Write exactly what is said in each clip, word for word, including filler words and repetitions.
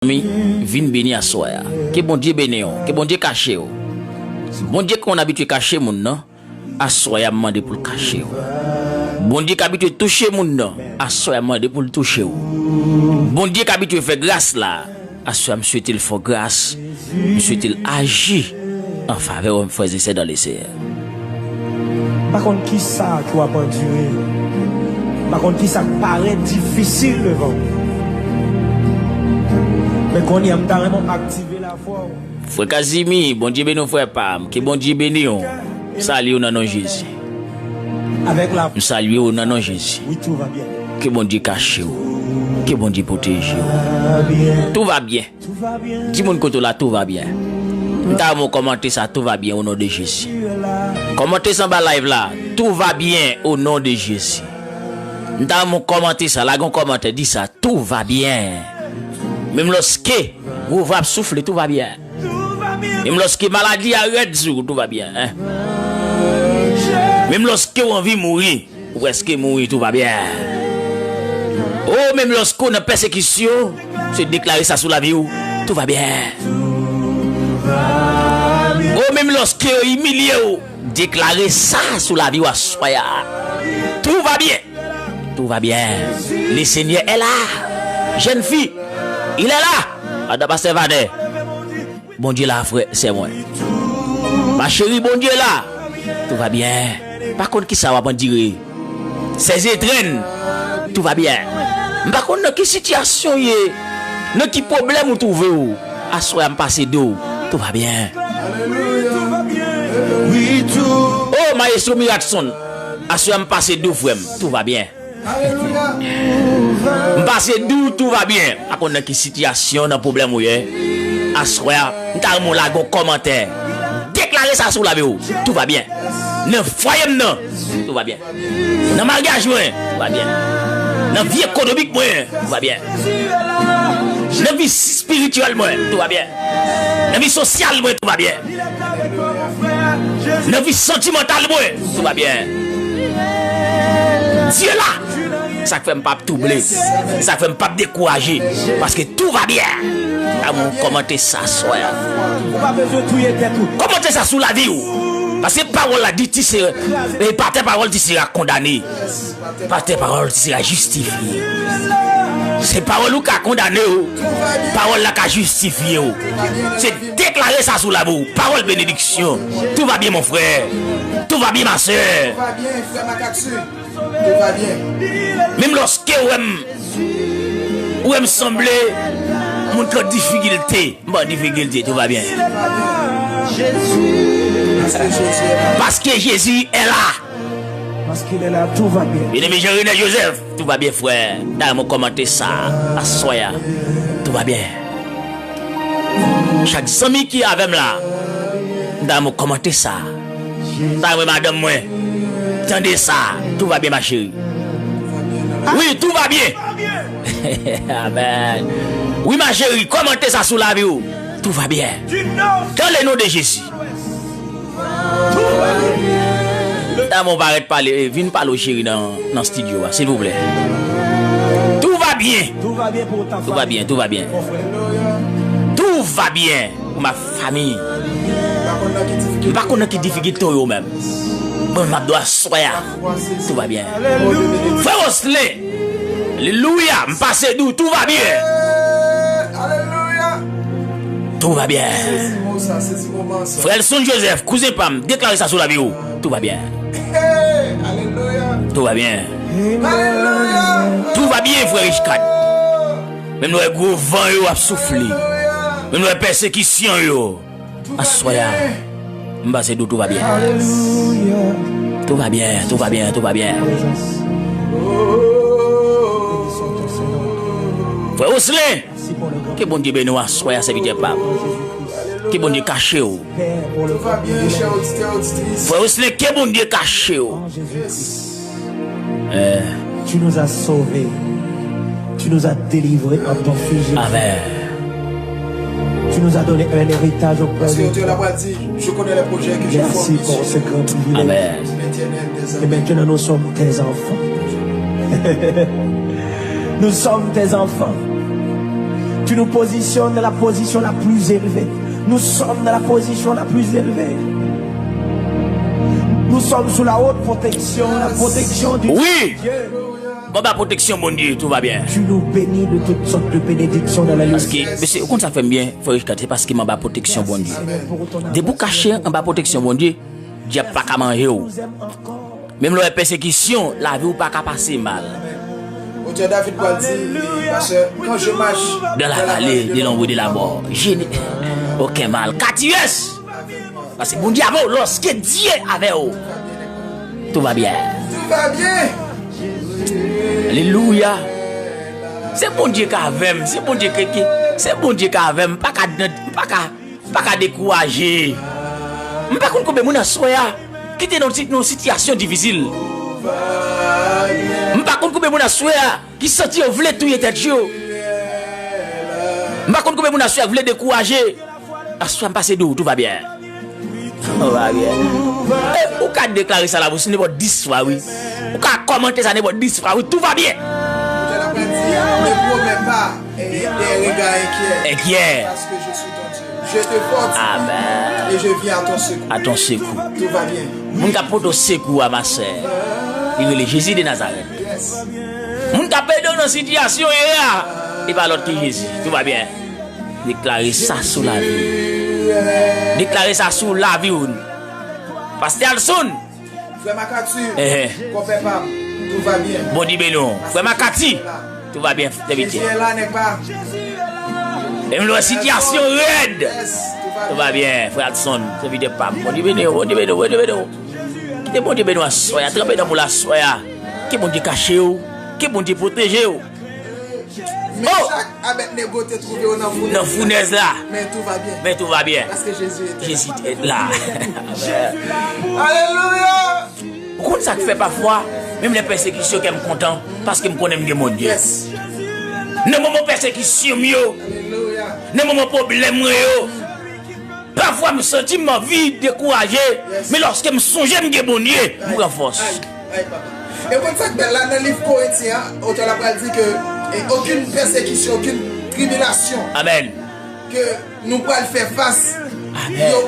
zanmi, vin beni aswè a. Ke Bondye beni w. Ke Bondye kache w. Bondye konn abitye kache moun nan, aswè a m mande pou l kache w. Bondye k abitye touche moun nan, aswè a m mande pou l touche w. Bondye k abitye fè gras la, aswè a m swete l fè w gras, m swete l aji an favè w, frè e sè dan le Seyè. M pa konn kisa ke w ap andire. M pa konn kisa k parèt difisil devan w. Men kounye a, m ta renmen w aktive lafwa w. Frè Kazimi, Bondye beni w, frè pa m. Ke Bondye beni w. M salye w nan non Jezi. Avèk la. M salye w nan non Jezi. Wi, tout va bien. Ke Bondye kache w. Ke Bondye pwoteje w. Tout va bien. Tout va bien. Di moun kote w la, tout va bien. M ta renmen w kòmante sa, tout va bien au nom de Jésus. Kòmante sa anba live la, tout va bien au nom de Jésus. M ta renmen w kòmante sa, lage yon kòmantè, di sa, tout va bien. Menm lòske gwo van ap soufle, tout va bien. Menm lòske maladi a rèd sou ou, tout va bien. Menm lòske w anvi mouri, ou prèske mouri, tout va bien. O, menm lòske w nan pèsekisyon, se deklare sa sou lavi w, tout va bien. O, menm lòske yo imilye w, deklare sa sou lavi w aswè a. Tout va bien. Tout va bien. Le Seigneur est là. Jeune fille, il est là. Adan pastè Vanè. Bondye la, frè, sè mwen. Ma chérie, Bondye la. Tout va bien. Pa konn kisa w ap andire. Sèz etrenn. Tout va bien. M pa konn nan ki sitiyasyon w ye. Nan ki pwoblèm ou twouve w. Aswè a m pase di w. Tout va bien. O, Maestro Miratson. Aswè a m pase di w, frè m. Tout va bien. M pase di w, tout va bien. Pa konn nan ki sitiyasyon, nan pwoblèm ou ye. Aswè a, m ta renmen w lage yon kòmantè. Deklare sa sou lavi w. Tout va bien. Nan fwaye m nan, tout va bien. Nan maryaj mwen, tout va bien. Nan vi ekonomik mwen, tout va bien. Nan vi espirityèl mwen, tout va bien. Nan vi sosyal mwen, tout va bien. Nan vi santimantal mwen, tout va bien. Dye la, sa k fè m p ap twouble, sa k fè m p ap dekouraje, paske tout va bien. Amou, kòmante sa aswè a. Ou pa bezwen touye tèt ou. Kòmante sa sou lavi w. Paske pawòl la di, ti se, e, pa tè pawòl, ti sera kondane. Pa tè pawòl, ti sera jistifye. Se pawòl ou ka kondane w. Pawòl la ka jistifye w. Se deklare sa sou lavi w. Pawòl benediksyon. Tout va bien, mon frè. Tout va bien, ma sè. Tout va bien, frè Makatsu. Tout va bien. Menm lòske ou wè m, ou wè m sanble moun k an difikilte. M pa an difikilte, tout va bien. Paske Jezi est là. Paske lè la, tout va bien. Byeneme Jean René Joseph, tout va bien, frè. M ta renmen w kòmante sa aswè a. Tout va bien. Chak zanmi ki avè m la, m ta renmen w kòmante sa. M ta renmen madanm mwen tande sa. Tout va bien, ma chérie. Wi, tout va bien. Amen. Wi, ma chérie, kòmante sa sou lavi w. Tout va bien. Dans le nom de Jésus. Damou parèt pale, vin pale w cheri nan, nan estidyo a, silvouplè. Tout va bien. Tout va bien pou ou, ta fanmi. Tout va bien, tout va bien. Mon frè. Tout va bien pou ma fanmi. M pa konn nan ki difikilte w yo menm. Mwen, m ap dwe aswè a. Tout va bien. Frè Rosley, alelouya, m pase di w, tout va bien. Alelouya. Tout va bien. Sezi mo sa, sezi moman sa. Frè Elson Joseph, kouzen pa m, deklare sa sou lavi w. Tout va bien. Hey, alelouya. Tout va bien. Alelouya. Tout va bien, frè Richcard. Menm lè gwo van yo ap soufle. Menm lè pèsekisyon yo. Aswè a, m pase di w tout va bien. Tout va bien, tout va bien, tout va bien. Frè Rosley, ke Bondye beni w aswè a, sèvitè pa m. Ke Bondye kache w. Frè Rosley, ke Bondye kache w. Eh. Tu nous as sauvés. Tu nous as délivrés en ton Fils Jésus. Amen. Tu nous as donné un héritage auprès de toi. Paske yo te la pral di, je connais les projets que j'ai formés. Merci pour ce grand privilège. Amen. Et maintenant, nous sommes tes enfants. Nous sommes tes enfants. Tu nous positionnes dans la position la plus élevée. Nous sommes dans la position la plus élevée. Nous sommes sous la haute protection, la protection du Dieu. Wi! M anba pwoteksyon Bondye, tou va byen. Tu nous bénis de toutes sortes de bénédictions dans la Paske, mesye, ou konn sa fè m byen, frè Richard, se paske m anba pwoteksyon Bondye. Depi w kache anba pwoteksyon Bondye, dyab pa ka manje w. Menm lè w wè pèsekisyon, lavi w pa ka pase mal. Otè David pral di, pastè, quand je marche dans la vallée de l'ombre de la mort, je n'ai aucun mal. Katiyès! Paske Bondye avè w, lorsque Dieu avè w, tout va bien. Tout va bien. Alelouya. Se Bondye k avè m, se Bondye k, k, se Bondye k avè m, m pa ka, m pa ka, m pa ka dekouraje. M pa konn konbyen moun aswè a ki te nan yon sitiyasyon difisil. M pa konn konbyen moun aswè a ki santi yo vle touye tèt yo. M pa konn konbyen moun aswè a k vle dekouraje. Aswè a m pase di w, tout va byen. Tout va byen. E, ou ka deklare sa la bouch nenpòt dis fwa, wi. Ou ka kòmante sa nenpòt dis fwa, wi, tout va byen. Ne promets pas des regards inquiets. Inquiets. Parce que je suis ton Dieu. Je te fortifie et je viens à ton secours. À ton secours. Tout va bien. Moun k ap pote w sekou a, ma sè, li rele Jezi de Nazarèt. Moun k ap ede w nan sitiyasyon w ye a, li pa lòt ke Jezi. Tout va byen. Deklare sa sou lavi w. Deklare sa sou lavi w. Pastè Alson. Frè Makati, konpè pa m, tout va byen. Bondye beni w. Frè Makati, tout va byen, sèvitè. Jezi est là, n'est-ce pas? Menm lè w wè sitiyasyon rèd, tout va byen, frè Alson, sèvitè pa m. Bondye beni w, Bondye beni w, Bondye beni w. Kite Bondye beni w aswè a, tranpe nan boul aswè a. Ke Bondye kache w, ke Bondye pwoteje w. Mechak, Abèdnego te twouve yo nan founèz la. Nan founèz la. Men tou va byen. Men tou va byen. Paske Jezi te la. Jezi te la. Alelouya! Ou konn sa k fè pafwa, menm lè pèsekisyon kè m kontan, paske m konnen m gen Bondye. Nan moman pèsekisyon m yo, nan moman pwoblèm mwen yo, pafwa m santi m anvi dekouraje, men lòske m sonje m gen Bondye, m pran fòs. E konn sa k bèl la, nan liv Korentyen an, otè la pral di ke e okenn pèsekisyon, okenn tribilasyon ke nou pral fè fas, yo,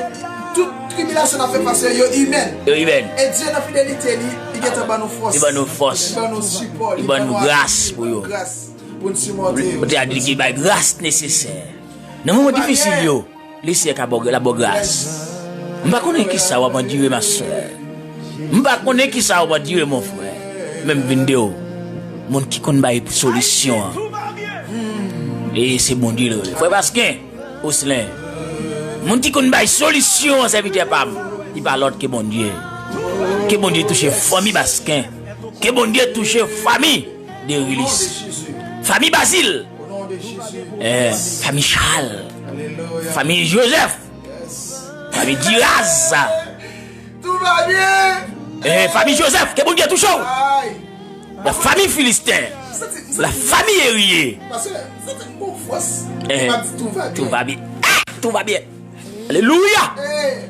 tout tribilasyon n ap fè fas yo, yo imèn. Yo imèn. E Dye nan fidelite li, li gentan ban nou fòs. Li ban nou fòs. Li ban nou sipò. Li ban nou gras pou yo. Gras pou n sipòte yo. Otè a di li bay gras nesesè. Nan moman difisil yo, Lesenyè ka ba w, l ap ba w gras. M pa konnen kisa w ap andire, ma sè. M pa konnen kisa w ap andire, mon frè. Men m vin di w, moun ki konn bay solisyon an, e se Bondye l rele. Frè Basken, Ouslen, moun ki konn bay solisyon an, sèvitè pa m, li pa lòt ke Bondye. Ke Bondye touche fanmi Basken. Ke Bondye touche fanmi Derilis. Fanmi Bazil. Eh, fanmi Chal. Fanmi Jozèf. Fanmi Diraz. Tout va bien. Eh, fanmi Jozèf, ke Bondye touche w. La fanmi Filisten. La fanmi Erye. Eh, tout va bien. Eh, tout va bien. Alelouya.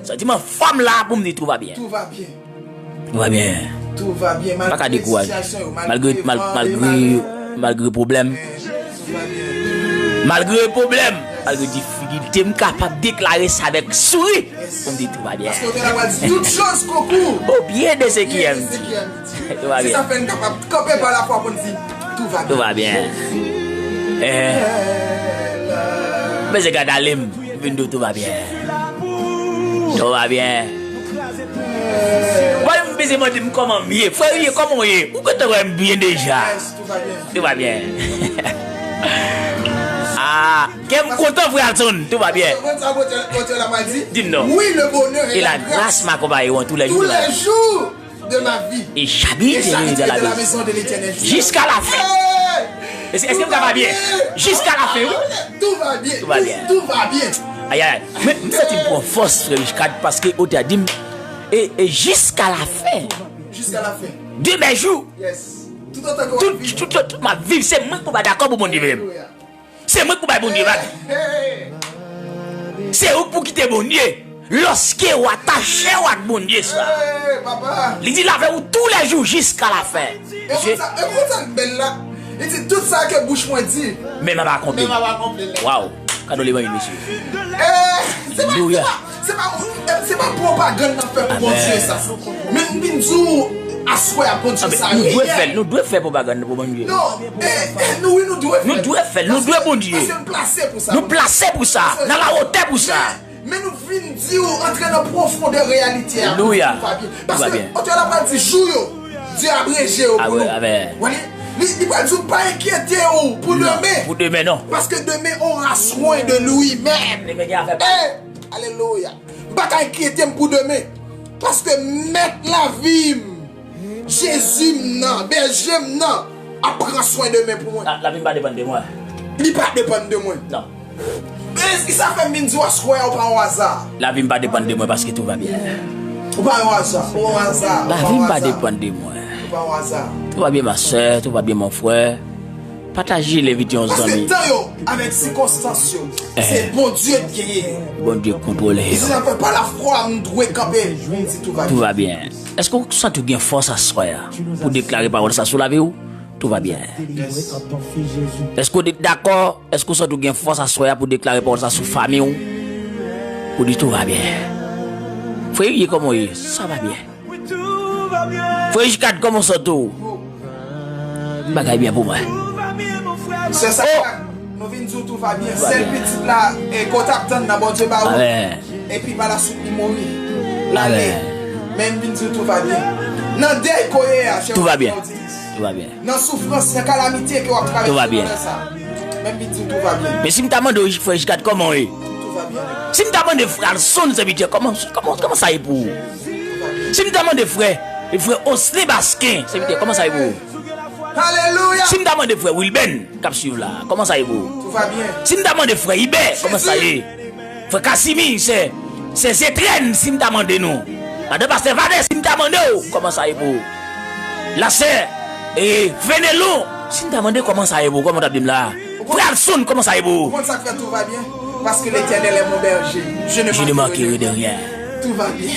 Santiman fanm la pou m di tout va bien. Tout va bien. Tout va byen. Tout va byen. M pa ka dekouraje. Malgre, malgre, malgre pwoblèm. Malgre pwoblèm. Malgre difikilte, m kapab deklare sa avèk souri. Pou m di tout va byen. Paske otè la pral di toutes choses concourent au bien de ceux qui aiment Dieu. Tout va byen. Se sa fè n kapab kanpe pa lafwa pou n di tout va byen. Tout va byen. Bezwen gade ale m. Vin di w tout va byen. Tout va byen. Mwen m bezwen mande m kòman m ye. Frè Riye, kòman w ye? Ou gentan wè m byen deja. Tout va byen. Ah, kè m kontan, frè Alton. Tout va byen. Di m non. Et la grâce m'accompagne tous les jours de ma vie. Et j'habiterai dans la maison de l'Éternel jusqu'à la fin. Èske, èske m ka va byen? Jiska lafen, wi. Tout va byen. Tout va byen. Tout va byen. Ayayay. Men, m santi m pran fòs, frè Richcard, paske otè a di m, e, e jiska lafen. Jiska lafen. De mes jours. Yes. Tout, tout, tout, tout, tout m ap viv, se mwen k pou pa dakò pou Bondye vle m. Se mwen k pou bay Bondye vag. Se ou k pou kite Bondye. Lòske w atache w ak Bondye sa, li di l avè w toulèjou jiska lafen. E konn sa k bèl la, Li di, tout sa ke bouch mwen di, men m ap akonpli l. Waw. Kado levanjil, mesye. Eh, se pa, se pa, se pa, se pa pwopagann n ap fè pou Bondye sa. Men m vin di w, aswè a, Bondye sa reyèl. Nou dwe fè l, nou dwe fè pwopagann pou Bondye. Non, eh, eh, nou, wi, nou dwe fè l. Nou dwe fè l, nou dwe Bondye. Paske nou plase pou sa. Nou plase pou sa, nan lawotè pou sa. Men nou vin di w antre nan pwofondè reyalite a. Alelouya. Tout va byen. Paske otè la pral di jou yo, Dye abreje yo pou nou. Amèn. Wè li, li, li pral di w pa enkyete w pou demen. Pou demen, non. Paske demen aura soin de lui-même. Demen gen afè pa l. Eh, alelouya. M pa ka enkyete m pou demen. Paske mèt lavi m, Jezi m nan, bèje m nan, ap pran swen de men pou mwen. La, lavi m pa depann de mwen. Li pa depann de mwen. Non. Eski sa fè m vin di w aswè a ou pa yon aza? Lavi m pa depann de mwen paske tout va byen. Ou pa yon aza, ou pa yon aza, ou pa yon aza. Lavi m pa depann de mwen. Ou pa yon aza. Tout va byen, ma sè, tout va byen, mon frè. Pataje l, envite yon zanmi. Paske tan yo, avèk sikonstans yo, se Bondye k genyen. Bondye k kontwole yo. E se sa fè pa lafwa nou dwe kanpe, nou di tout va byen. Tout va byen. Èske w santi w gen fòs aswè a pou deklare pawòl sa sou lavi w? Tout va byen. Èske w dakò? Èske w santi w gen fòs aswè a pou deklare pawòl sa sou fanmi w? Pou di tout va byen. Frè Ivye, kòman w ye? Sa va byen. Frè Ijkad, kòman w santi w? Bagay byen pou mwen. Sè Sakrak, nou vin di w tout va byen. Sèl pitit la, e, ke w t ap tann nan Bondye ba ou. Amèn. Epi pa la swit li mouri. L ale. Amèn. Men m vin di w tout va byen. Nan dèy ke w ye a, chè. Tout va byen. Tout va byen. Nan soufrans, nan kalamite ke w ap travèse nan lè sa. Men m vin di w tout va byen. Men si m ta mande w, frè Ijkad, kòman w ye? Tout va byen. Si m ta mande frè Alson, sèvitè, kòman, kòman, kòman sa ye pou ou? Si m ta mande frè, frè Oslin Basken, sèvitè, kòman sa ye pou ou? Alelouya. Si m ta mande frè Wilben, k ap swiv la, kòman sa ye pou ou? Tout va byen. Si m ta mande frè Ibè, kòman sa ye? Frè Kasimi, sè, sè Zetrèn, si m ta mande nou. Madan pastè Vanès, si m ta mande w, kòman sa ye pou ou? Lasè, e, Fenelon, si m ta mande kòman sa ye pou ou, kòman w t ap di m la? Frè Alson, kòman sa ye pou ou? Ou konn sa k fè tout va byen? Paske Letènèl è mon bèje. Je ne mankerai de rien. Tout va byen.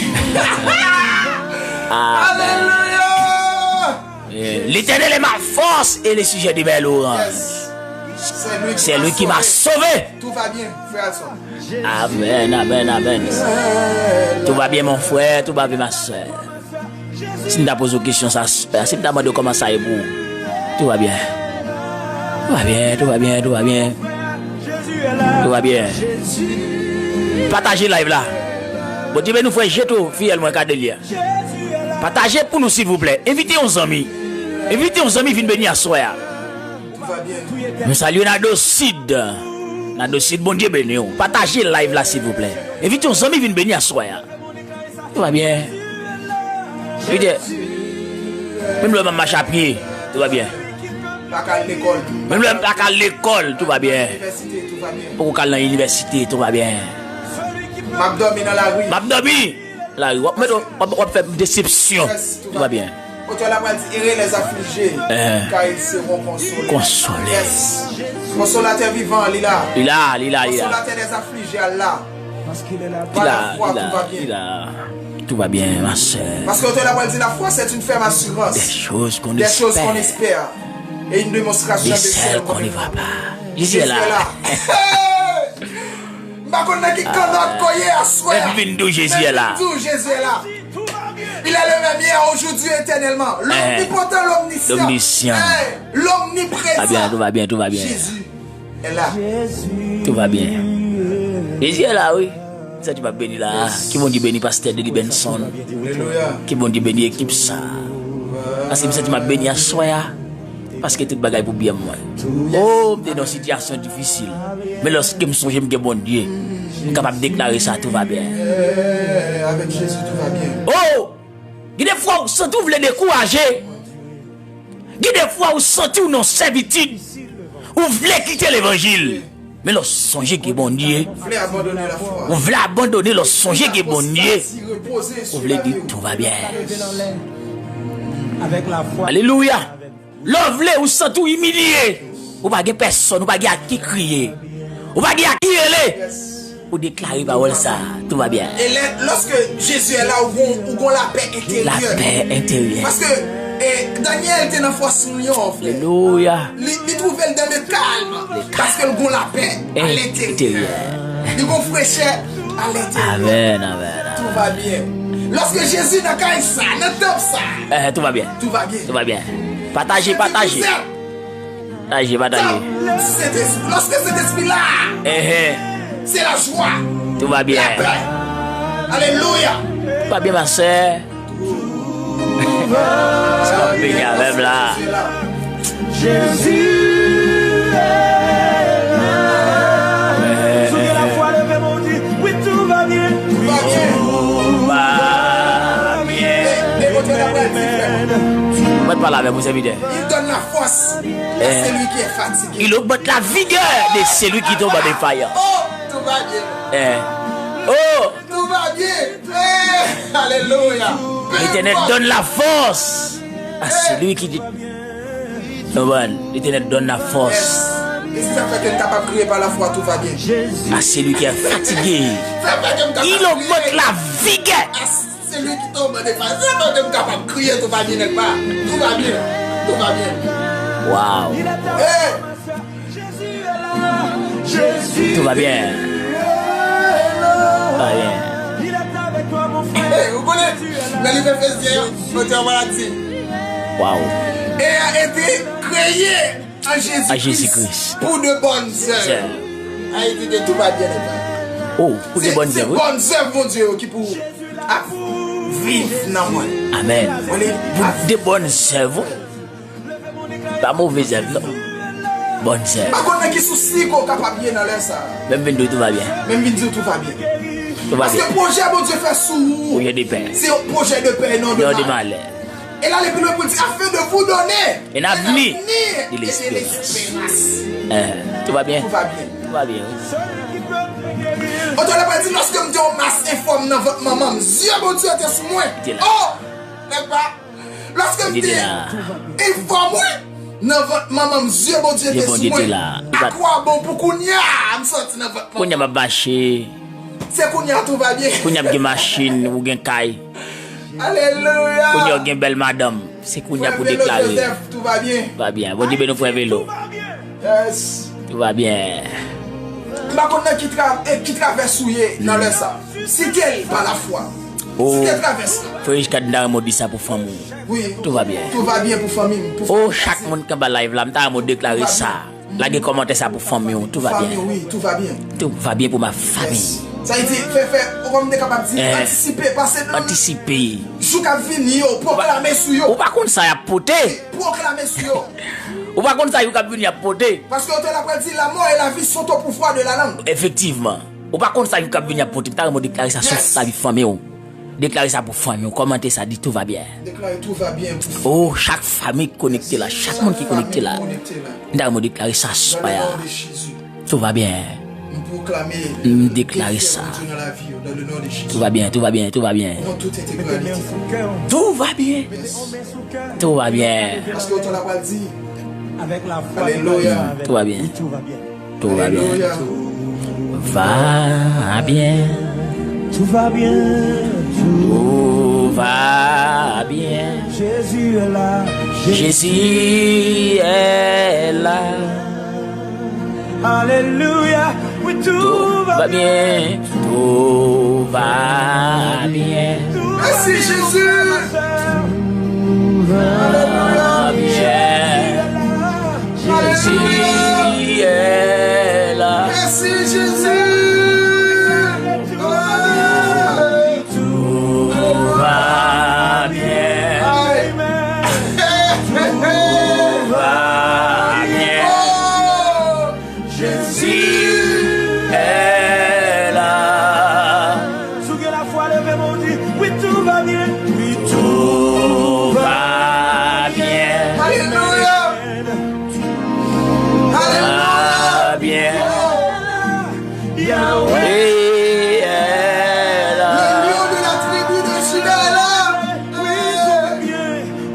Amèn. Alelouya! Eh, Letènèl è ma fòs e le sijè de mè lwanj. Yes. C'est lui qui m'a sauvé. Tout va byen, frè Alson. Amèn, amèn, amèn. Tout va byen, mon frè, tout va byen, ma sè. Si m ta poze w kesyon sa, si m ta mande w kòman sa ye pou ou, tout va byen. Tout va byen, tout va byen, tout va byen. Tout va byen. Pataje live la. Bondye beni w, frè Jeto, fiyèl mwen, Kadelya. Pataje pou nou, silvouplè. Envite yon zanmi. Envite yon zanmi vin beni aswè a. Nou salye Nado Sid. Nado Sid, Bondye beni w. Pataje live la, silvouplè. Envite yon zanmi vin beni aswè a. Tout va byen. Envite. Menm lè m ap mache a pye, tout va byen. Pa ka al lekòl. Menm lè m pa ka al lekòl, tout va byen. Inivèsite, tout va byen. Poko ka al nan inivèsite, tout va byen. M ap dòmi nan lari. M ap dòmi. Lari, w ap met, w ap, w ap fè m desepsyon. Tout va byen. Otè la pral di, heureux les affligés, car ils seront consolés. Konsolé. Yes. Konsolatè vivan, li la. Li la, li la, li la. Konsolatè des affligés, al la. Li la, li la, li la. Tout va byen, ma sè. Paske otè la pral di, la foi, c'est une ferme assurance des choses qu'on espère et une démonstration de celles qu'on ne voit pas. Jezi la. M pa konn nan ki kannòt ke w ye aswè a. Mèt vin di w Jezi la. Mèt vin di w Jezi la. Il est le même hier, aujourd'hui, éternellement. L'omnipotent, l'omniscient. L'omniscient. Hey, l'omniprésent. Tout va byen, tout va byen, tout va byen. Jezi est là. Tout va byen. Jezi la, wi. M santi m ap beni la. Ke Bondye beni pastè Delibenson. Alelouya. Ke Bondye beni ekip sa. Paske m santi m ap beni aswè a. Paske tout bagay pou byen mwen. Oh, m te nan yon sitiyasyon difisil. Men lòske m sonje m gen Bondye, m kapab deklare sa, tout va byen. Eh, avec Jésus, tout va bien. Oh! Gen de fwa ou santi w vle dekouraje. Gen de fwa ou santi w nan sèvitid. Ou vle kite levanjil. Men lè w sonje gen Bondye, ou vle abandone lè w sonje gen Bondye, ou vle di tout va byen. Alelouya. Lè w vle, ou santi w imilye, ou pa gen pèsonn, ou pa gen ak ki kriye, ou pa gen ak ki rele, ou deklare pawòl sa, tout va byen. Et là, lorsque Jésus est là, ou gon, ou gon lapè enteryè. Lapè enteryè. Paske E Danyèl te nan fòs yon, frè. Alelouya. Li, li twouve l dans le calme. Paske l gon lapè a lenteryè. Li gon frechè a lenteryè. Amen, amen. Tout va bien. Lòske Jezi nan kay sa, nan tanp sa, eh, tout va bien. Tout va bien. Tout va bien. Pataje, pataje. Pataje, pataje. Lòske Sentespri la, eh, eh, se lajwa. Tout va bien. Lapè. Alelouya. Tout va bien, ma sè. Sa w ap beni avè m la. Jezi est là. Sou gen lafwa, leve men w di, wi, tout va bien. Tout va bien. Tout va bien. Mwen pale avè w, sèvitè. Il donne la force à celui qui est fatigué. Il augmente la vigueur de celui qui tombe en défaillance. Oh, tout va bien. Eh. Oh. Tout va bien. Eh, alelouya. L'Éternel donne la force à celui qui dit. Konprann? L'Éternel donne la force. Yes. E se sa k fè ke m kapab kriye pa lafwa, tout va bien. À celui qui est fatigué. Sa fè ke m kapab kriye. Il augmente la vigueur. À celui qui tombe en défaillance. Sa fè ke m kapab kriye, tout va bien, n'est-ce pas? Tout va bien. Tout va bien. Wow. Eh. Tout va bien. Tout va bien. Hey, ou konnen, nan liv Efezyen an, kote an maladi. Wow. Et a été créé en Jésus-Christ pour de bonnes œuvres. A été de tout va bien. Oh, pour de bonnes œuvres, oui. Se bonnes œuvres, Bondye, ki pou ap viv nan mwen. Amen. Pour de bonnes œuvres. Pa move zèv, non. Bòn zèv. M pa konn nan ki sousi ke w kapab ye nan lè sa a. Men m vin di w tout va byen. Men m vin di w tout va byen. Tout va byen. Paske pwojè Bondye fè sou ou, pwojè de pè, se yon pwojè de pè e non de malè. Non de malè. E l ale pi lwen pou l di, afin de vous donner un avenir et de l'espérance. Eh, tout va bien. Tout va byen. Tout va byen, wi. Otan lè pa di, lòske m te yon mas enfòm nan vant manman m, zye Bondye te sou mwen. Te la. Oh! Nèg pa Lòske m te enfòm, wi, nan vant manman m, zye Bondye te sou mwen. Akwa bon pou kounye a, m sòti nan vant manman m. Kounye a m ap mache. Se kounye a tout va byen. Kounye a m gen machin, ou gen kay. Alelouya. Kounye a w gen bèl madanm. Se kounye a pou deklare. Frè Velo Joseph, tout va byen. Va byen. Bondye beni w, frè Velo. Yes. Tout va byen. M pa konn nan ki tra-, eh, ki travès ou ye nan lè sa. Site l pa lafwa. Oh, site travès la. Frè Richard, m ta renmen w di sa pou fanmi w. Wi. Tout va byen. Tout va byen pou fanmi m, pou fanmi m. Oh, chak moun k anba live la, m ta renmen w deklare sa. Lage kòmantè sa pou fanmi w. Tout va byen. Fanmi w, wi, tout va byen. Tout va byen pou ma famille. Yes. Sa vle di, fè, fè, ou konn te kapab di, antisipe, pase nan antisipe. Jou k ap vini yo, pwoklame sou yo. Ou pa konn sa y ap pote. Pwoklame sou yo. Ou pa konn sa jou k ap vini ap pote. Paske otè la pral di, la mort et la vie sont au pouvoir de la langue. Efektivman. Ou pa konn sa jou k ap vini ap pote. M ta renmen w deklare sa sou lavi fanmi w. Deklare sa pou fanmi w. Kòmante sa, di tout va bien. Deklare tout va bien pou fanmi. Oh, chak fanmi ki konekte la, chak moun ki konekte la. M ta renmen w deklare sa sou faya. Tout va bien. M deklare sa. Tout va bien, tout va bien, tout va bien. Tout va bien. Tout va bien. Paske otan la pral di. Alelouya. Tout va bien. Tout va bien. Alelouya. Va bien. Tout va bien. Tout va bien. Jésus est là. Jésus est là. Alelouya. Wi, tout va byen. Tout va byen. Mèsi, Jezi. Alelouya. Jezi est là. Mèsi, Jezi. Tout va bien. Tout va bien. Jésus est là. Si w gen lafwa, leve men w, di, wi, tout va bien. Wi, tout va bien. Alelouya. Alelouya. Va bien. Yahweh est là. Le lion de la tribu de Juda est là.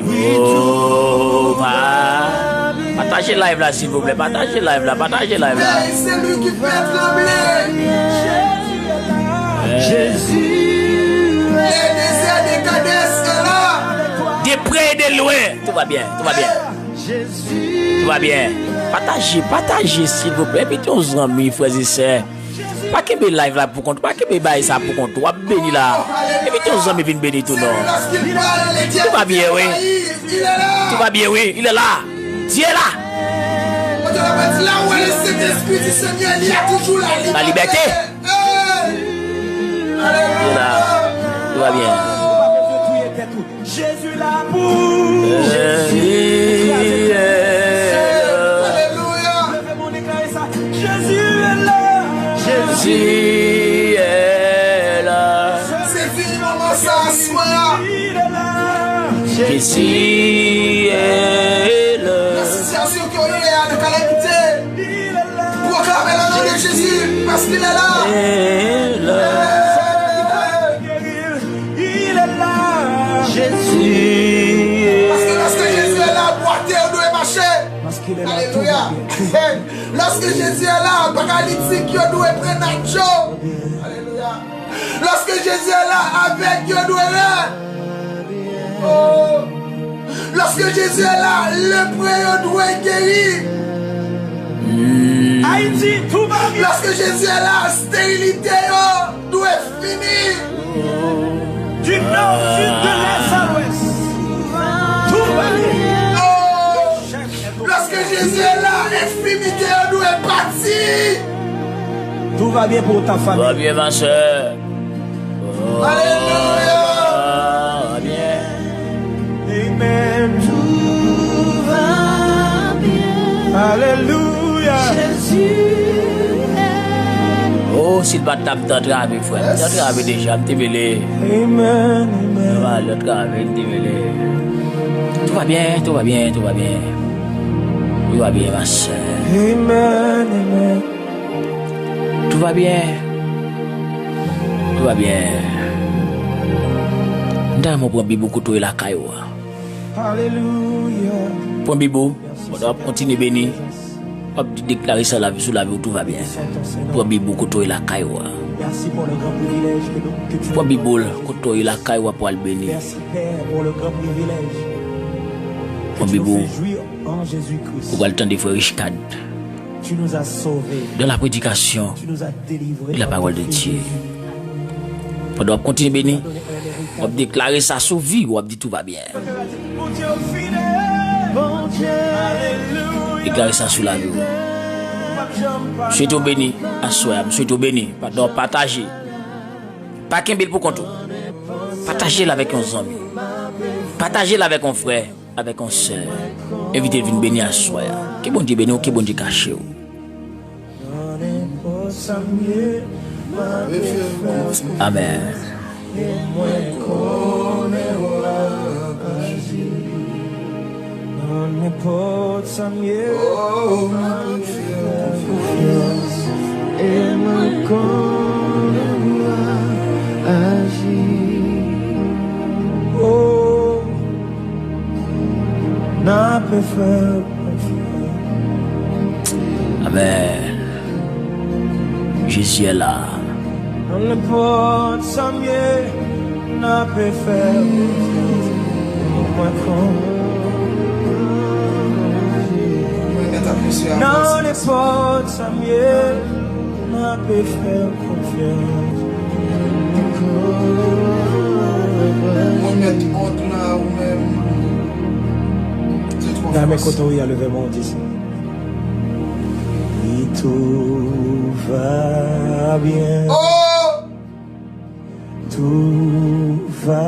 Wi, tout va. Pataje live la, silvouplè. Pataje live la. Pataje live la. Veille celui qui fait trembler. Jésus. Le désert de Kadès est là. De près et de loin. Tout va bien, tout va bien. Tout va bien. Pataje, pataje, silvouplè. Envite yon zanmi, frè e sè. Pa kenbe live la pou kont, pa kenbe bagay sa pou kont. W ap beni la. Envite yon zanmi vin beni tou non. Tout va bien, wi. Tout va bien, wi. Il est là. Dieu est là. La liberté. Tout va bien. Jésus là pour Jésus est là. Levez vos mains, déclarez ça. Jésus est là. Jésus est là. Se fini moman sa aswè a. Jésus est là. Nan sitiyasyon ke w ye a, nan kalamite, pwoklame le nom de Jésus, parce qu'il est là. Il est là. Jésus. Paske lòske Jezi la, bwate yo dwe mache. Alelouya. Lòske Jezi la, paralitik yo dwe pran nadyo. Alelouya. Lòske Jezi la, avèg yo dwe wè. Oh. Lòske Jezi la, lepre yo dwe geri. Ayiti, tout va bien. Lòske Jezi la, sterilite yo dwe fini. Du nord au sud, de l'est à l'ouest. Tout va bien. Oh. Lòske Jezi la, enfimite yo dwe pati. Tout va bien pour ta famille. Tout va bien, ma sœur. Alelouya. Tout va bien. Amen. Tout va bien. Alelouya. Jésus est. Oh, si l pa t la, m t antrave, frè. M t antrave deja, m te mele. Amen, amen. Antrave, m te mele. Tout va bien, tout va bien, tout va bien. Tout va bien, ma sœur. Amen, amen. Tout va bien. Tout va bien. M ta renmen w pran Bib ou kote w ye lakay ou a. Alelouya. Pran Bib ou. Pandan w ap kontinye beni, w ap deklare sa lavi sou lavi w, tout va bien. Pran Bib ou kote w ye lakay ou a. Pran Bib ou kote w ye lakay ou a pou al beni. Pran Bib ou. Ou pral tande frè Richcard dans la prédication de la parole de Dieu. Pandan w ap kontinye beni, w ap deklare sa sou vi w, w ap di tout va bien. Deklare sa sou lavi w. M swete w beni aswè a, m swete w beni. Pandan w ap pataje, pa kenbe l pou kont ou. Pataje l avèk yon zanmi. Pataje l avèk yon frè, avèk yon sè. Envite l vin beni aswè a. Ke Bondye beni w, ke Bondye kache w. Amèn. Nan nenpòt sa m ye, oh, m ap fè w konfyans. E mwen konnen w ap aji. Oh, n ap fè w konfyans. Amèn. Jezi est là. Nan nenpòt sa m ye, n ap fè w konfyans. Mwen konn. Nan nenpòt sa m ye, n ap fè w konfyans. Mwen mèt kont nan ou menm. Nan men kote w ye a, leve men w di sa. Oui, tout va bien. Oh! Tout va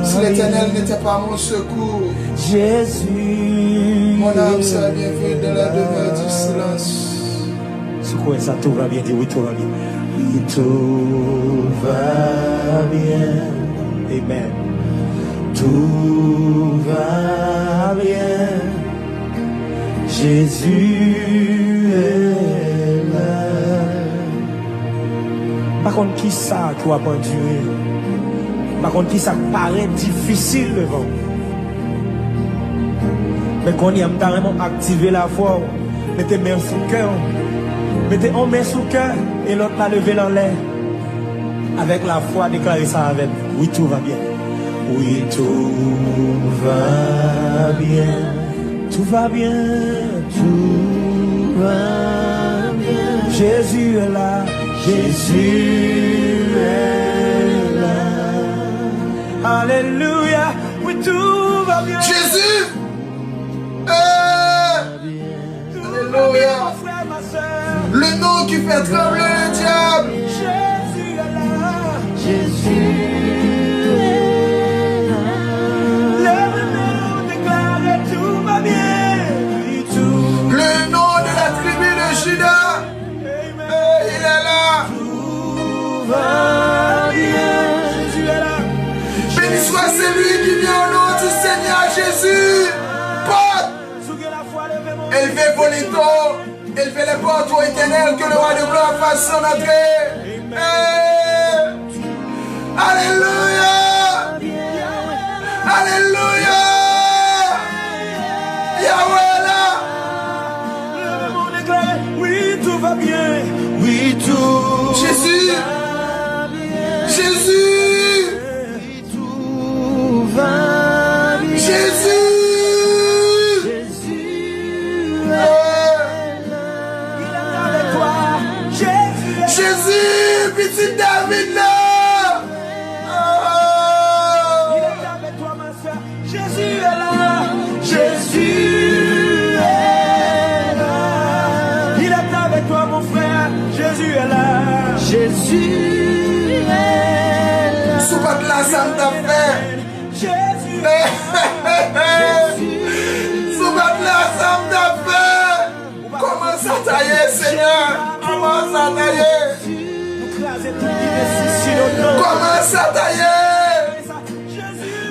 bien. Si l'Éternel n'était pas mon secours, Jésus, mon âme serait bien vite dans la demeure du silence. Si w kwè sa, tout va bien, di oui, tout va bien. Oui, tout va bien. Amen. Tout va bien. Jésus est là. M pa konn kisa ke w ap andire. M pa konn kisa k parèt difisil devan w. Men kounye a, m ta renmen w aktive lafwa w. Mete men w sou kè w. Mete yon men sou kè e lòt la leve l anlè. Avèk lafwa, deklare sa avè m. Oui, tout va bien. Oui, tout va bien, tout va bien, tout va bien. Jésus est là, Jésus est là. Alléluia, oui, tout va bien. Jésus! Eh! Alléluia. Le nom qui fait trembler le diable. Jésus est là. Jésus est là. Le nom déclaré, tout va bien. Le nom de la tribu de Juda. Amen. Eh, il est là. Tout va bien. Jésus est là. Béni soit celui qui vient au nom du Seigneur Jésus. Porte. Élevez vos linteaux, élevez les portes, ô Éternel, que le roi de gloire fasse son entrée. Eh, Alléluia! Alléluia! Yahweh est là! Oui, tout va bien. Oui, tout Jésus! Jésus! Tout va bien. Jésus! Jésus est là. Il est avec toi. Jésus est là. Jésus, pitit David la. Il est avec toi, ma sœur. Jésus est là. Jésus est là. Il est avec toi, mon frère. Jésus est là. Jésus est là. Si w pa t la, sa m t ap fè. Si w pa t la, sa m t ap fè. Kòman sa ta ye, Senyè? Kòman sa ta ye? Kòman sa ta ye?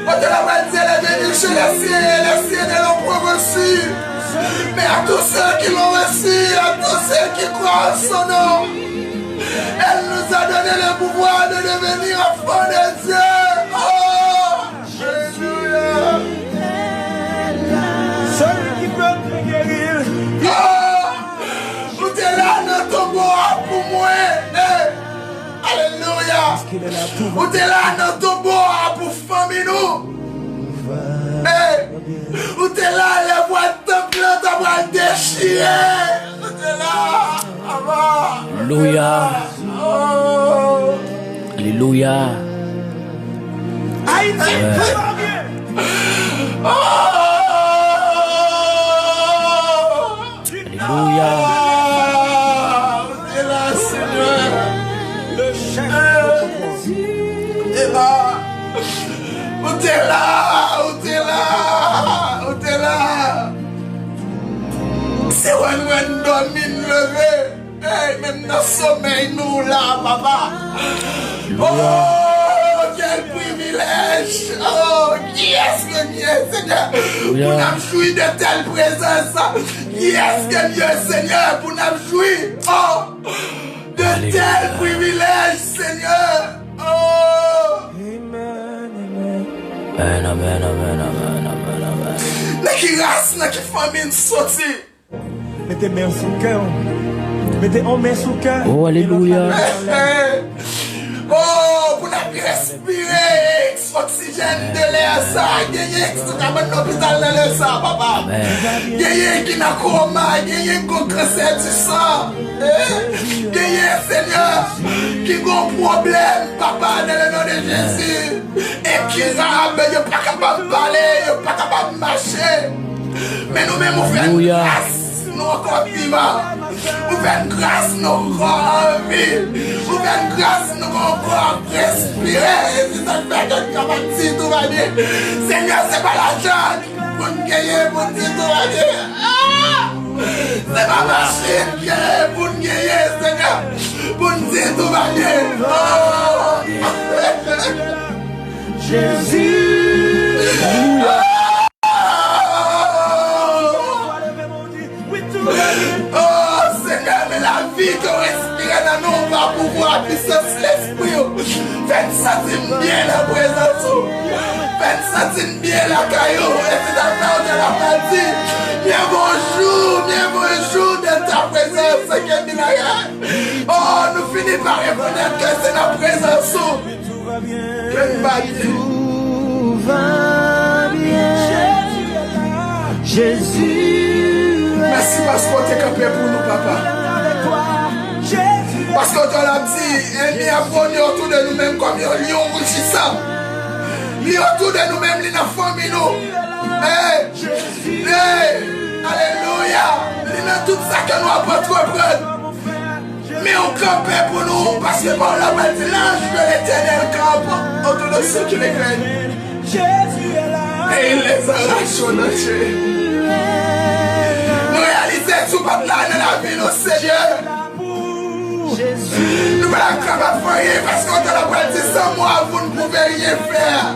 Kote la pral di, elle est venue chez les siens, et les siens ne l'ont point reçue. Mais à tous ceux qui l'ont reçue, à tous ceux qui croient en son nom, elle nous a donné le pouvoir de devenir enfants de Dieu. Oh! Alléluia. Celui qui peut me guérir. Oh! Ou te la nan tonbo a pou mwen. Eh! Alléluia. Ou te la nan tonbo a pou fanmi nou. Eh! Ou te la lè vwal tanp lan ta pral dechire. Ou te la. Alelouya. Oh! Alelouya. Ayiti, tout va byen. Oh! Alelouya. Ou te la, Senyè. Ou te la. Ou te la. Ou te la. Ou te la. Se wè n wè n dòmi n leve. Hey, menm nan somèy nou la, papa. Oh, quel privilège. Oh, kiyès ke n ye, Senyè, pou n ap jwi de tèl prezans? Kiyès ke n ye, Senyè, pou n ap jwi, oh, de tèl privilèj, Senyè? Oh. Amèn, amèn, amèn. Nan ki ras, nan ki fanmi n soti? Mete men sou kè w. Mete yon men sou kè. Oh, alelouya. Oh, pou n ap respire oksijèn de lè sa, genyen ki sou kabann lopital nan lè sa, papa. Amèn. Genyen ki nan koma, genyen ki gon kansè di san. Eh, genyen, Senyè, ki gon pwoblèm, papa, dans le nom de Jésus. Enkirab, yo pa kapab pale, yo pa kapab mache. Men nou menm, ou fè n gras, nou ankò vivan. Ou fè n gras, nou ankò anvi. Ou fè n gras, nou ankò ap respire. E se sa k fè ke n kapab di tou va byen. Senyè, se pa lajan pou n genyen pou n di tou va byen. Ah! Se pa machin ke pou n genyen, Senyè, pou n di tou va byen. Oh! Jezi. Oh, Senyè, men lavi ke w enspire nan nou pa pouvwa, pisans Lespri w. Fè n santi n byen nan prezans ou. Fè n santi n byen lakay ou. E se sa k fè w te la pral di, mieux vaut un jour, mieux vaut un jour dans ta présence que mille ailleurs. Oh, nou fini pa rekonèt ke se nan prezans ou ke n va byen. Mèsi paske w te kanpe pou nou, papa. Paske w te la di, ènmi ap wone otou de nou menm kòm yon lyon roujisan. Li otou de nou menm, li nan fanmi nou. Hey, hey, alelouya. Li nan tout sa ke nou ap antreprann. Men w kanpe pou nou, paske pawòl la pral di, l'ange de l'Éternel campe autour de ceux qui le craignent. Et il les arrache en danger. Nou reyalize si w pa t la nan lavi nou, Senyè, nou pa t ap kapab fè anyen, paske w te la pral di, sans moi, vous ne pouvez rien faire.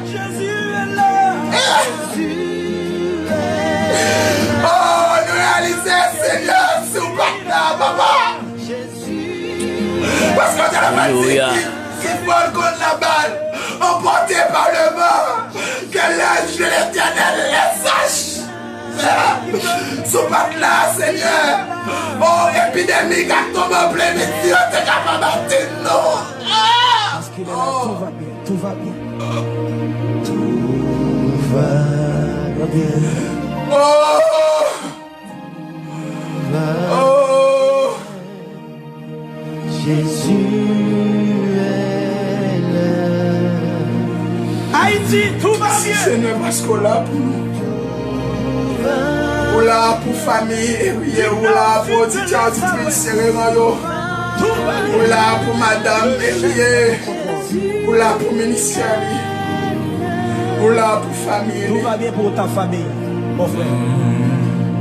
Eh! Oh, nou reyalize, Senyè, si w pa t la, papa. Paske w te la pral di, ki, ki fòl konn la balle, emporté par le vent, que l'ange de l'Éternel les sache. Si w pa t la, Senyè, o, epidemi k ap tonbe an plen midi yo te kapab atenn nou. Ah! Tout va bien, tout va bien. Tout va bien. Oh! Oh! Jésus est là. Haïti, tout va bien. Senyè, paske w la pou nou. Ou la pou fanmi Erie, ou la pou oditè, oditris Sereman yo. Ou la pou madanm Erie. Ou la pou ministè li. Ou la pou fanmi li. Tout va bien pour ta famille, mon frère.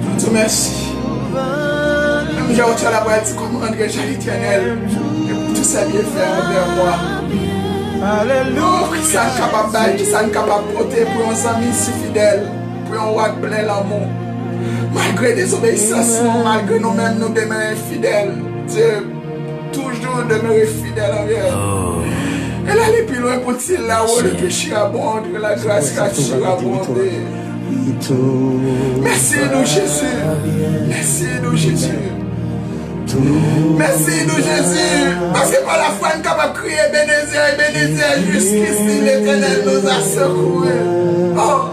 Bondye mèsi. Menm jan otè la pral di, comment rendre-je à l'Éternel pour tous ses bienfaits envers moi? Oh, kisa n kapab bay, kisa n kapab pote pou yon zanmi si fidèl, pou yon wa k plen lanmou? Malgre dezobeyisans nou, malgre nou menm nou demere fidèl, Dye toujou demere fidèl anvè nou. E l ale pi lwen pou di, là où le péché abonde, la grâce a surabondé. Mèsi nou, Jezi. Mèsi nou, Jezi. Mèsi nou, Jezi. Paske pa lafwa n kapab kriye, Ebenezer, Ebenezer, jusqu'ici l'Éternel nous a secourus. Oh.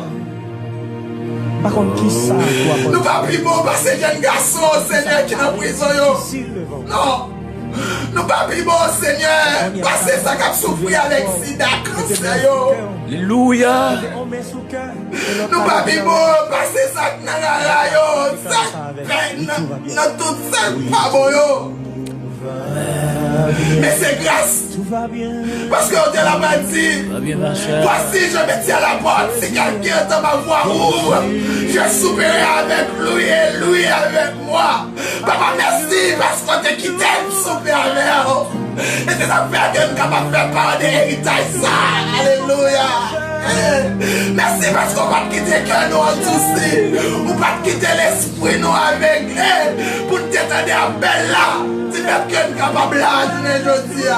Pa konn kisa pou apòt. Nou pa pi bon pase jèn gason, Senyè, ki nan prizon yo. Non. Nou pa pi bon, Senyè, pase sa k ap soufri avèk sida, kansè yo. Alelouya. Nou pa pi bon pase sa k nan rara yo, sa k pè nan, nan tout sa k pa bon yo. Men se gras. Paske w te la pral di, Voici, je me tiens à la porte, si quelqu'un entend ma voix, ouvre, je souperai avec lui et lui avec moi. Papa, mèsi paske w te kite m soupe avè w. E se sa k fè ke n kapab fè pa de eritaj sa. Alelouya. Eh, mèsi paske w pa t kite kè nou andousi. Ou pa t kite lespri nou avegle pou n te tande apèl la. Ti pèp ke n kapab la jounen jodi a.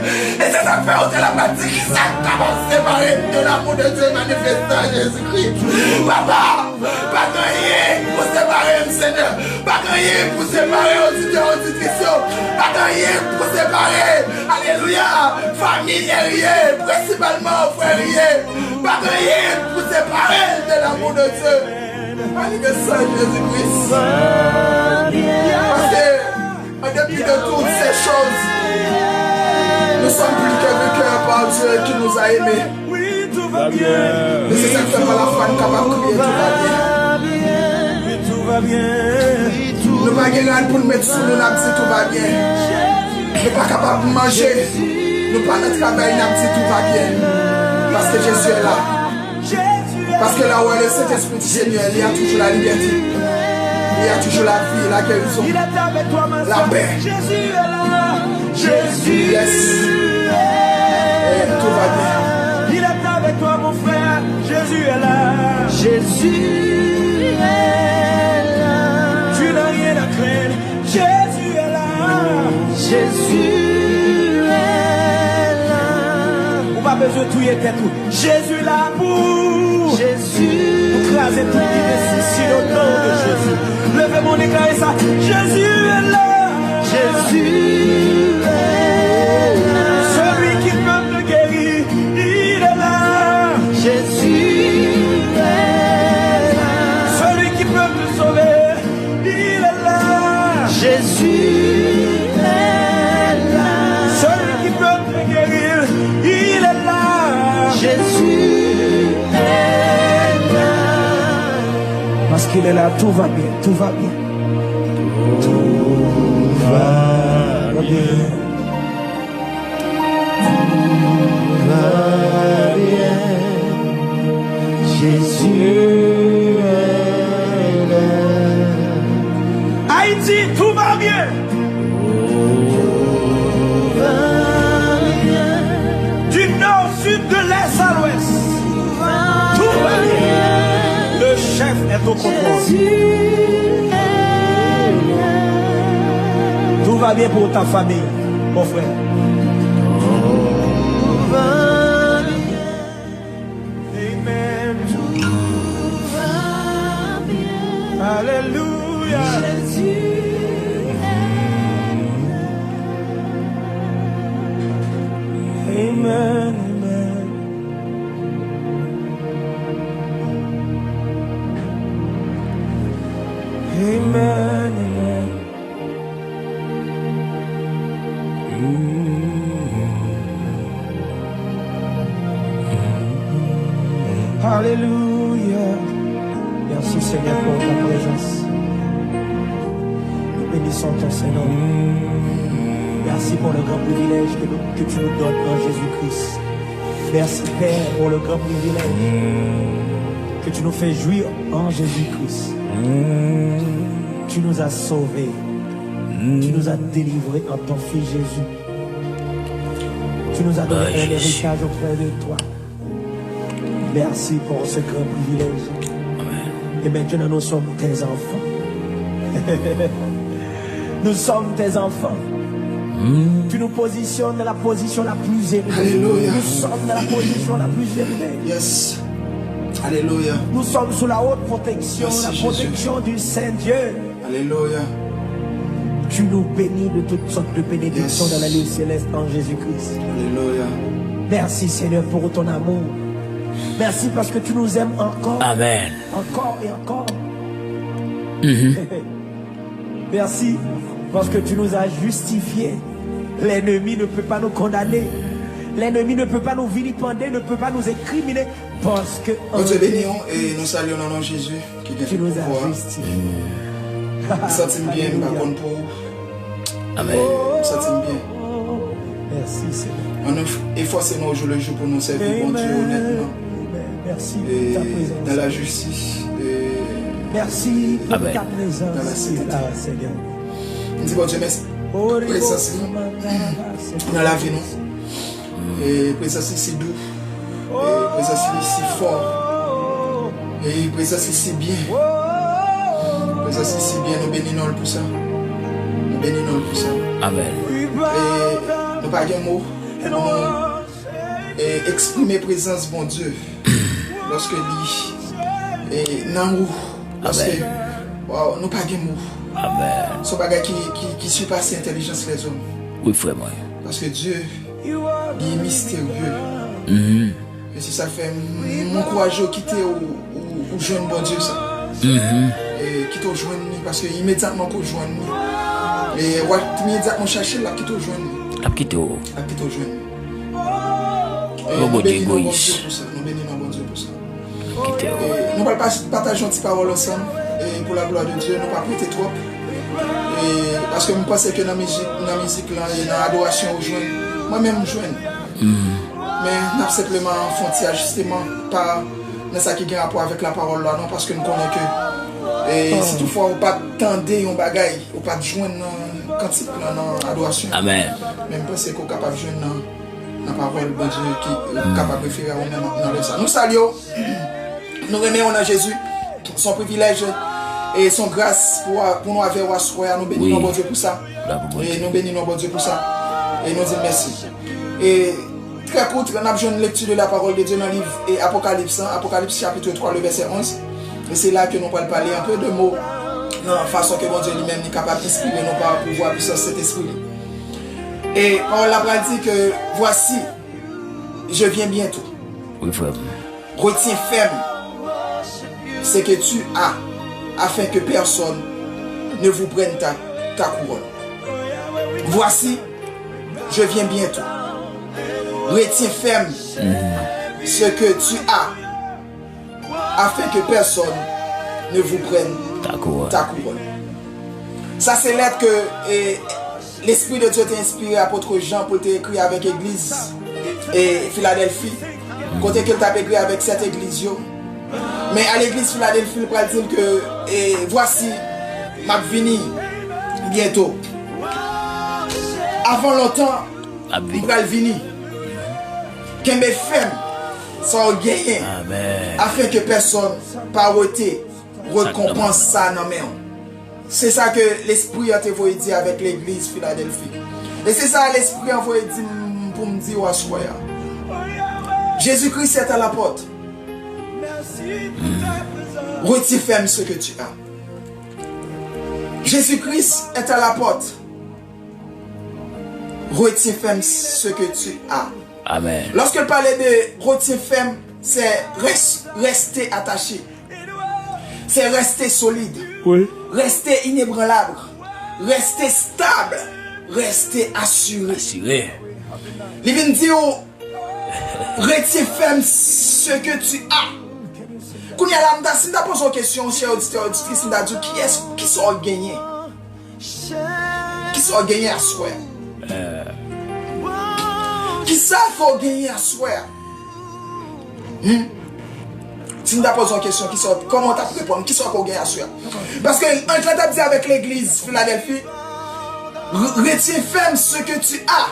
E se sa k fè w te la pral di, kisa k kapab separe n de l'amour de Dieu manifesté en Jésus-Christ? Papa, pa gen anyen k pou separe m, Senyè. Pa gen anyen k pou separe oditè, oditris yo. Pa gen anyen k pou separe, alelouya, fanmi Erie, prensipalman frè Erie. Pa gen anyen k pou separe l de l'amour de Dieu. Manifesté en Jésus-Christ. Paske en dépit de toutes ces choses, nous sommes plus que vainqueurs par Dieu qui nous a aimés. E se sa k fè pa lafwa n kapab kriye, tout va bien. Nou pa gen rad pou n met sou nou, n ap di tout va bien. Nou pa kapab manje, nou pa nan travay, n ap di tout va bien. Paske Jezi est là. Paske là où est le Saint-Esprit du Seigneur, il y a toujours la liberté. Il y a toujours la vie, la guérison, la paix. Jésus est là. Jésus est là. Tout va bien. Il est avec toi, mon frère. Jésus est là. Jésus est là. Tu n'as rien à craindre. Jésus est là. Jésus est là. Ou pa bezwen touye tèt ou. Jezi la pou ou. Jezi. Pou kraze tout ki te sisye o non de Jezi. Leve men w, deklare sa. Jezi est là. Jezi est là. Celui qui peut me guérir, il est là. Jezi est là. Celui Jésus est là. Parce qu'il est là, tout va bien, tout va bien. Tout va bien. Tout va bien. Jésus est là. Haïti, tout va bien. Tout va bien. Du nord au sud, de l'est à l'ouest, tout va bien. Le chef est au contrôle. Tout va bien pour ta famille, mon frère. Amen. Alléluia. Amen, amen. Amen, amen. Alelouya. Merci Seigneur pour ta présence. Nous bénissons ton Saint-Nom. Merci pour le grand privilège que, nous- que tu nous donnes en Jésus-Christ. Merci Père pour le grand privilège que tu nous fais jouir en Jésus-Christ. Tu nous as sauvés. Tu nous as délivrés en ton Fils Jésus. Tu nous as donné un héritage auprès de toi. Merci pour ce grand privilège. Et maintenant, nous sommes tes enfants. Nous sommes tes enfants. Tu nous positionnes dans la position la plus élevée. Nous sommes dans la position la plus élevée. Yes. Alléluia. Nous sommes sous la haute protection, la protection du Saint Dieu. Alléluia. Tu nous bénis de toutes sortes de bénédictions dans la lieu céleste en Jésus-Christ. Alléluia. Merci Seigneur pour ton amour. Merci parce que tu nous aimes encore. Amen. Encore et encore. Merci parce que tu nous as justifiés. L'ennemi ne peut pas nous condamner. L'ennemi ne peut pas nous vilipender, ne peut pas nous incriminer. Parce que Bondye beni w e nou salye w nan non Jezi ki gen tout pouvwa. M santi m byen, m pa konn pou ou. Amen. M santi m byen. Ann nou efòse nou ojoulejou pou nou sèvi Bondye onètman e dans la justice e dans la sainteté. M di Bondye mèsi pou prezans li nan lavi nou. E prezans li si dou. E prezans li si fò. E prezans li si byen. Prezans li si byen, nou beni non l pou sa. Nou beni non l pou sa. Amen. E nou pa gen mo pou nou e eksprime prezans Bondye lòske li e nan ou. Paske, waw, nou pa gen mo. Amen. Se yon bagay ki, ki, ki sipase entèlijans lèzòm. Wi, frè mwen. Paske Dye, li misterye. E se sa k fè m, m ankouraje w kite w, w, w jwenn Bondye sa. E kite w jwenn li, paske imedyatman ke w jwenn li, e w ap imedyatman chache l, l ap kite w jwenn li. L ap kite w. L ap kite w jwenn li. E nou beni non Bondye pou sa. Nou beni non Bondye pou sa. Kite w. E nou pral pas- pataje yon ti pawòl ansanm e pou la glwa de Dye, nou p ap rete twòp. E paske m panse ke nan mizik, nan mizik lan e nan adorasyon ou jwenn, mwen menm m jwenn. Men n ap senpleman fè yon ti ajisteman pa nan sa ki gen rapò avèk la pawòl la non, paske m konnen ke e si toutfwa ou pa t tande yon bagay, ou pa t jwenn nan kantik lan, nan adorasyon, men m panse ke w kapab jwenn nan nan pawòl Bondye ki kapab refere a ou menm nan lè sa. Nou salye w. Nou renmen w nan Jezi. Se yon privilèj e se yon gras pou, pou nou avè w aswè a. Nou beni non Bondye pou sa. E nou beni non Bondye pou sa. E nou di l mèsi. E trè kout, n ap jwenn lecture de la parole de Dieu nan liv e Apokalips lan, Apokalips chapitre trois, le verset onze. E se la ke nou pral pale un peu de mots nan fason ke Bondye li menm li kapab enspire nou pa pouvwa pwisans Sentespri li. E pawòl la pral di ke, voici, je viens bientôt. Wi, frè m. Retiens ferme ce que tu as, afin que personne ne vous prenne ta, ta couronne. Voici, je viens bientôt. Retiens ferme ce que tu as, afin que personne ne vous prenne ta couronne. Sa se lèt ke e, Lespri de Dye te enspire apot Jan pou l te ekri avèk egliz e, Filadèlfi, kote ke l t ap ekri avèk sèt egliz yo. Men a legliz Filadèlfi, l pral di l ke e, voici, m ap vini byento. Avan lontan, m pral vini. Kenbe fèm sa w genyen, afin ke pèsonn pa wete rekonpans sa nan men w. Se sa ke Lespri an te voye di avèk legliz Filadèlfi. E se sa Lespri an voye di m pou m di w aswè a. Jésus-Christ est à la porte. Retire ferme ce que tu as. Jésus-Christ est à la porte. Retire ferme ce que tu as. Amen. Lorsqu'il parlait de retien ferme, c'est res- rester attaché. C'est rester solide. Oui. Rester inébranlable. Rester stable. Rester assuré. Asire. Li vin di w, retien ferme ce que tu as. Kounye a la, m ta, si m ta poze yon kesyon, chè oditè, oditris, m ta di w, kiyès, kisa w genyen? Kisa w genyen aswè a? Kisa ke w genyen aswè a? Hmm? Si m ta poze yon kesyon, kisa, kòman w t ap reponn? Kisa ke w genyen aswè a? Paske anj lan t ap di avèk legliz Filadèlfi, re- retien ferme ce que tu as,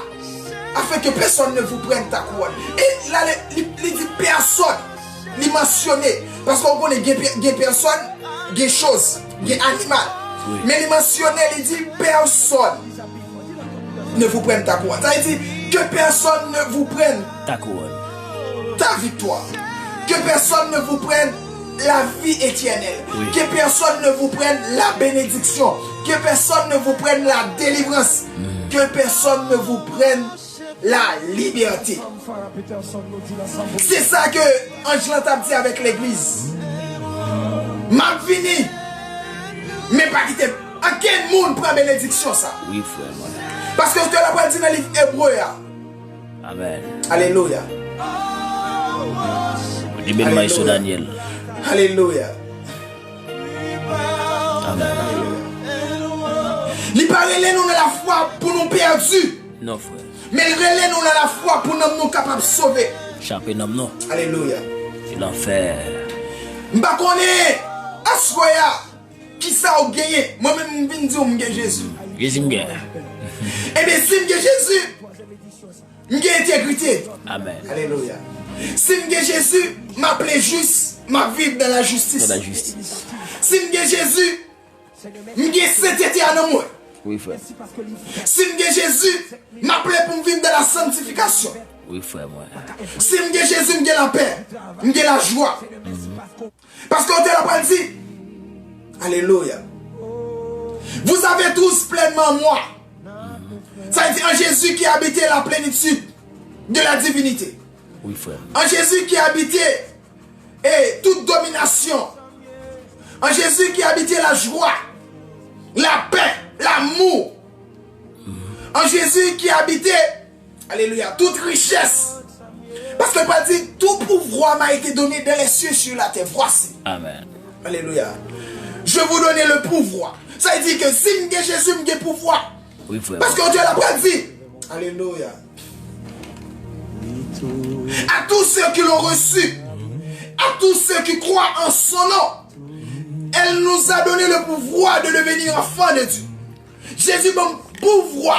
afin que personne ne vous prenne ta couronne. E la, li, li, li di pèsonn. Li mansyone. Paske w konnen gen, pè- gen pèsonn, gen choz, gen animal. Wi. Men li mansyone, li di pèsonn ne vous prenne ta couronne. Sa vle di, que personne ne vous prenne ta couronne, ta victoire. Que personne ne vous prenne la vie éternelle. Wi. Que personne ne vous prenne la bénédiction. Que personne ne vous prenne la délivrance. Que personne ne vous prenne la liberté. Se sa ke anj lan t ap di avèk legliz. M ap vini, men pa kite ankenn moun pran benediksyon sa. Wi, frè mwen. Paske otè la pral di nan liv Ebre a. Amen. Alelouya. Ou di menm may sou Daniel. Alelouya. Amen. Li pa rele nou nan lafwa pou nou pèdi. Non, frè. Men l rele nou nan lafwa pou nanm nou kapab sove. Chape nanm nou. Alelouya. E lanfè. M pa konnen aswè a kisa w genyen. Mwen menm m vin di w m gen Jezi. Jezi m gen. Ebyen si m gen Jezi, m gen entegrite. Amen. Alelouya. Si m gen Jezi, m aple jis, m ap viv nan lajistis. Dans la justice. Si m gen Jezi, m gen sentete a nan mwen. Wi, frè. Si m gen Jezi, m aple pou m viv dans la sanctification. Wi, frè mwen. Si m gen Jezi, m gen lapè, m gen lajwa. Paske otè la pral di, alelouya, vous avez tous pleinement en moi. Sa vle di, en Jésus qui habite la plénitude de la divinité. Wi, frè. En Jésus qui habite et toute domination. En Jésus qui habite la joie, la paix, l'amour. En Jésus qui habite, alelouya, toute richesse. Paske l pral di, tout pouvoir m'a été donné dans les cieux sur la terre. Voici. Amen. Alelouya. Je vous donne le pouvoir. Sa vle di ke si m gen Jezi, m gen pouvwa. Wi, frè. Paske Dye la pral di, alelouya, à tous ceux qui l'ont reçu, à tous ceux qui croient en son nom, elle nous a donné le pouvoir de devenir enfants de Dieu. Jezi ban m pouvwa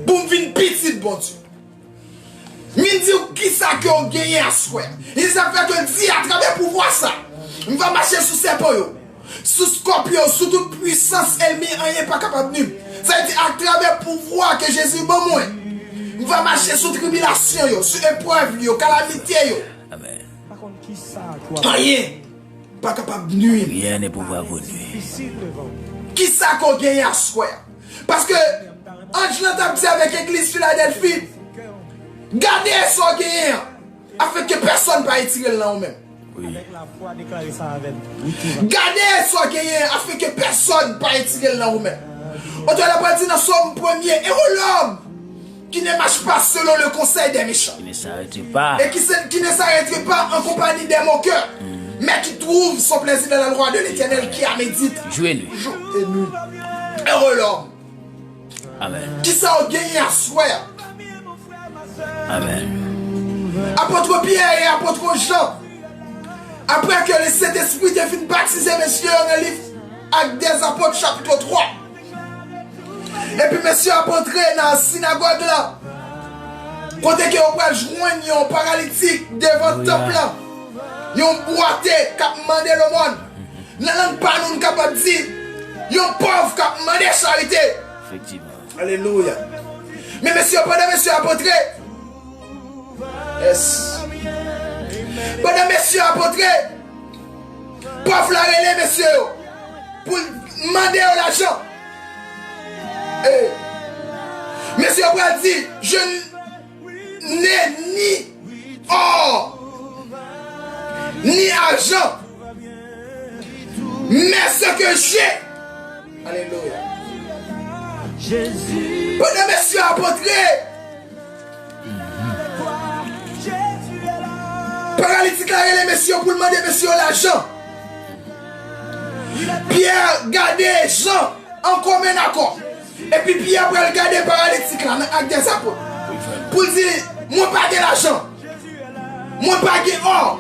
pou m vin pitit Bondye. Li di w kisa ke w genyen aswè. E sa fè ke l di atravè pouvwa sa, m va mache sou sèpan yo, sou skòpyon, sou tout pwisans ènmi, anyen pa kapab nwi m. Sa vle di atravè pouvwa ke Jezi ban mwen, m va mache sou tribilasyon yo, sou eprèv yo, kalamite yo. Amen. Anyen pa kapab nwi m. Rien ne pourra vous nuire. Kisa ke w genyen aswè a? Paske anj lan t ap di avèk legliz Filadèlfi, gade sa w genyen an, afin ke pèsonn pa retire l nan ou menm. Wi. Gade sa w genyen an, afin ke pèsonn pa retire l nan ou menm. Otè la pral di nan Sòm premye, et aux hommes qui ne marche pas selon le conseil des méchants, qui ne s'arrête pas. et qui, se- qui ne s'arrête pas en compagnie des moqueurs, mais qui trouve son plaisir dans la loi de l'Éternel, qui a médité Joue et nuit. Jour et nuit. Heureux l'homme. Amen. Kisa w genyen aswè a? Amen. Apot Pyè e apot Jan, apre ke Lesentespri te fin batize mesye yo nan liv Ak dèzapot chapit twa, epi mesye yo ap antre nan sinagòg la, kote ke yo pral jwenn yon paralitik devan tanp lan, yon bwate k ap mande lomòn. Nan lang pa nou, n kapab di yon pòv k ap mande charite. Efektivman. Alelouya. Men mesye, pandan mesye ap antre, yes. Pandan mesye ap antre, pòv la rele mesye yo pou l mande yo lajan. E mesye yo pral di, je n'ai ni or, ni argent, mais ce que j'ai. Alelouya. Pandan mesye ap antre, paralitik la rele mesye yo pou l mande mesye yo lajan. Pyè gade Jan an komen akò. Epi Pyè pral gade paralitik la nan Ak dèzapot pou l di, mwen pa gen lajan, mwen pa gen or,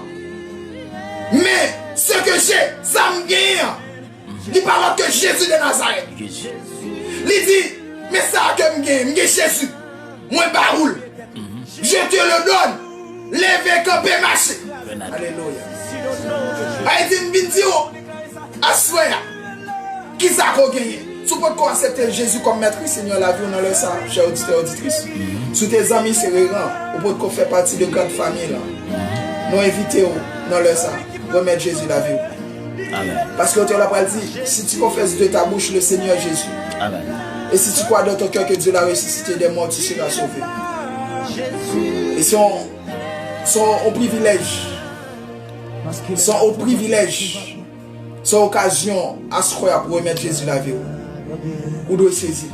men ce que j'ai, sa m genyen an, li pa lòt ke Jezi de Nazarèt. Li di, men sa ke m gen, m gen Jezi. Mwen ba ou l. Je te le donne. Leve, kanpe, mache. Alelouya. Ayiti, m vin di w, aswè a, kisa ke w genyen? Si w potko aksepte Jezi kòm Mèt e Senyè lavi w nan lè sa a, chè oditè, oditris, si w te zanmi Sereran, ou potko fè pati de grand famiy la, nou envite w nan lè sa a, remèt Jezi lavi w. Amen. Paske otè la pral di, si tu confesses de ta bouche le Seigneur Jésus, Amen. et si tu crois dans ton cœur que Dieu l'a ressuscité des morts, tu seras sauvé. E se yon, se yon, yon privilèj. Se yon privilèj. Se yon okazyon aswè a pou remèt Jezi lavi w. Ou dwe sezi.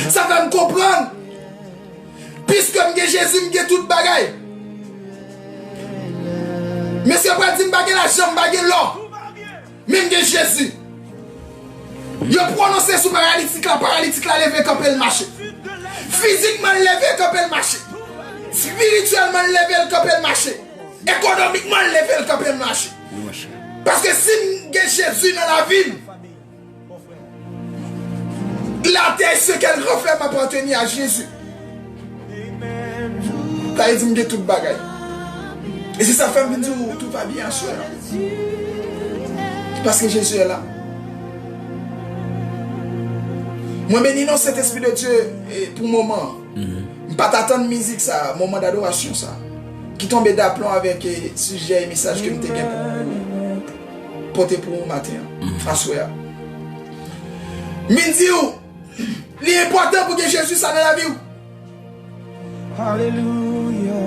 Sa fè m konprann. Piske m gen Jezi, m gen tout bagay. Mesye pral di m pa gen lajan, m pa gen lò. Men m gen Jezi. Yo pwononse sou paralitik la, paralitik la leve kanpe l mache. Fizikman l leve kanpe l mache. Espirityèlman l leve l kanpe l mache. Ekonomikman l leve l kanpe l mache. Paske si m gen Jezi nan lavi m, la terre et ce qu'elle renferme appartiennent à Jésus. Sa vle di m gen tout bagay. E se sa fè m vin di w, tout va bien aswè a. Paske Jezi est là. Mwen beni non Sentespri de Dye e pou moman an. M pa t atann mizik sa, moman dadorasyon sa, ki tonbe daplon avèk e, sijè e mesaj ke m te gen pou pote pou ou maten an, aswè a. M vin di w, li enpòtan pou gen Jezi sa nan lavi w. Alelouya.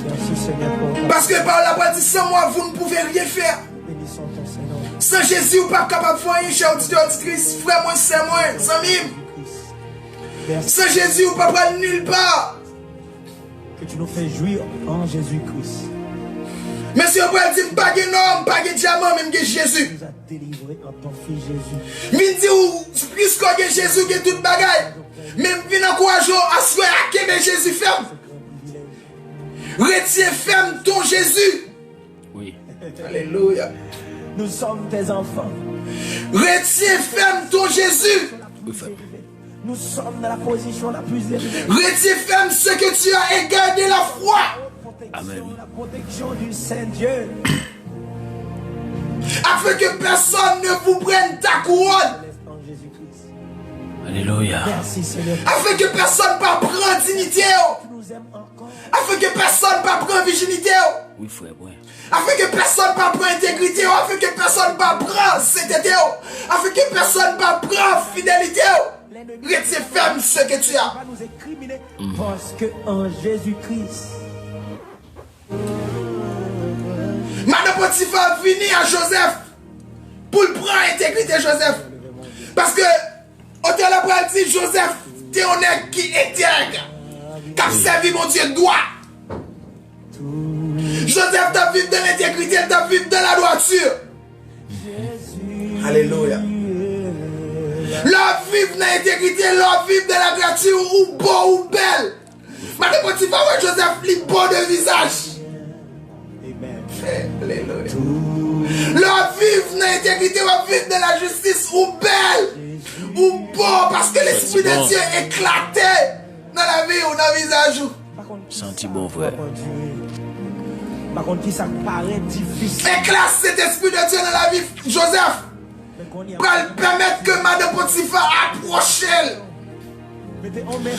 Mèsi Senyè pou ou. Paske pawòl la pral di, sans moi vous ne pouvez rien faire. Bénissons ton Seigneur. San Jezi, ou p ap kapab fè anyen, chè oditè, oditris, frè mwen, sè mwen, zanmi m. Merci. San Jezi, ou pa pral nil pa. Que tu nous fais jouir en Jésus-Christ. Mesye yo pral di, m pa gen lò, m pa gen dyaman, men m gen Jezi. Tu nous as délivrés en ton Fils Jésus. M vin di w, piske w gen Jezi, w gen tout bagay. Men m vin ankouraje w aswè a, kenbe Jezi fèm. Retyen fèm ton Jezi. Wi. Alelouya. Nous sommes tes enfants. Retyen fèm ton Jezi. Wi, frè. Nous sommes dans la position la plus élevée. Retyen fèm ce que tu as et garde la foi. Protection, Amen. La protection du Saint Dieu. Afin que personne ne vous prenne ta couronne. En Jésus-Christ. Alelouya. Merci Seigneur. Afin que personne pa pran dinyite w. Tu nous aimes encore. Afin que personne pa pran vijinite w. Wi, frè mwen. Afin que personne pa pran entegrite w. Afin que personne pa pran sentete w. Afin que personne pa pran fidelite w. Retyen fèm ce que tu as. Va nous incriminer parce que en Jésus-Christ. Madan Potifa vini a Jozèf pou l pran entegrite Jozèf. Paske Otè la pral di Jozèf te yon nèg ki entèg, k ap sèvi Bondye dwa. Jozèf t ap viv dan lentegrite, l t ap viv dan ladwati. Alelouya. Lè w ap viv nan entegrite, lè w ap viv dan ladwati, ou bo, ou bèl. Madan Potifa wè Jozèf, li bo de vizaj. Alelouya. Lè w ap viv nan entegrite, w ap viv nan lajistis, ou bèl, ou bo, paske Lespri de Dye eklate nan lavi w, nan vizaj ou. Santi bon, frè. M pa konn ki sa k parèt difisil. Eklas Sentespri de Dye nan lavi Jozèf pral pèmèt ke madan Potifa apwoche l.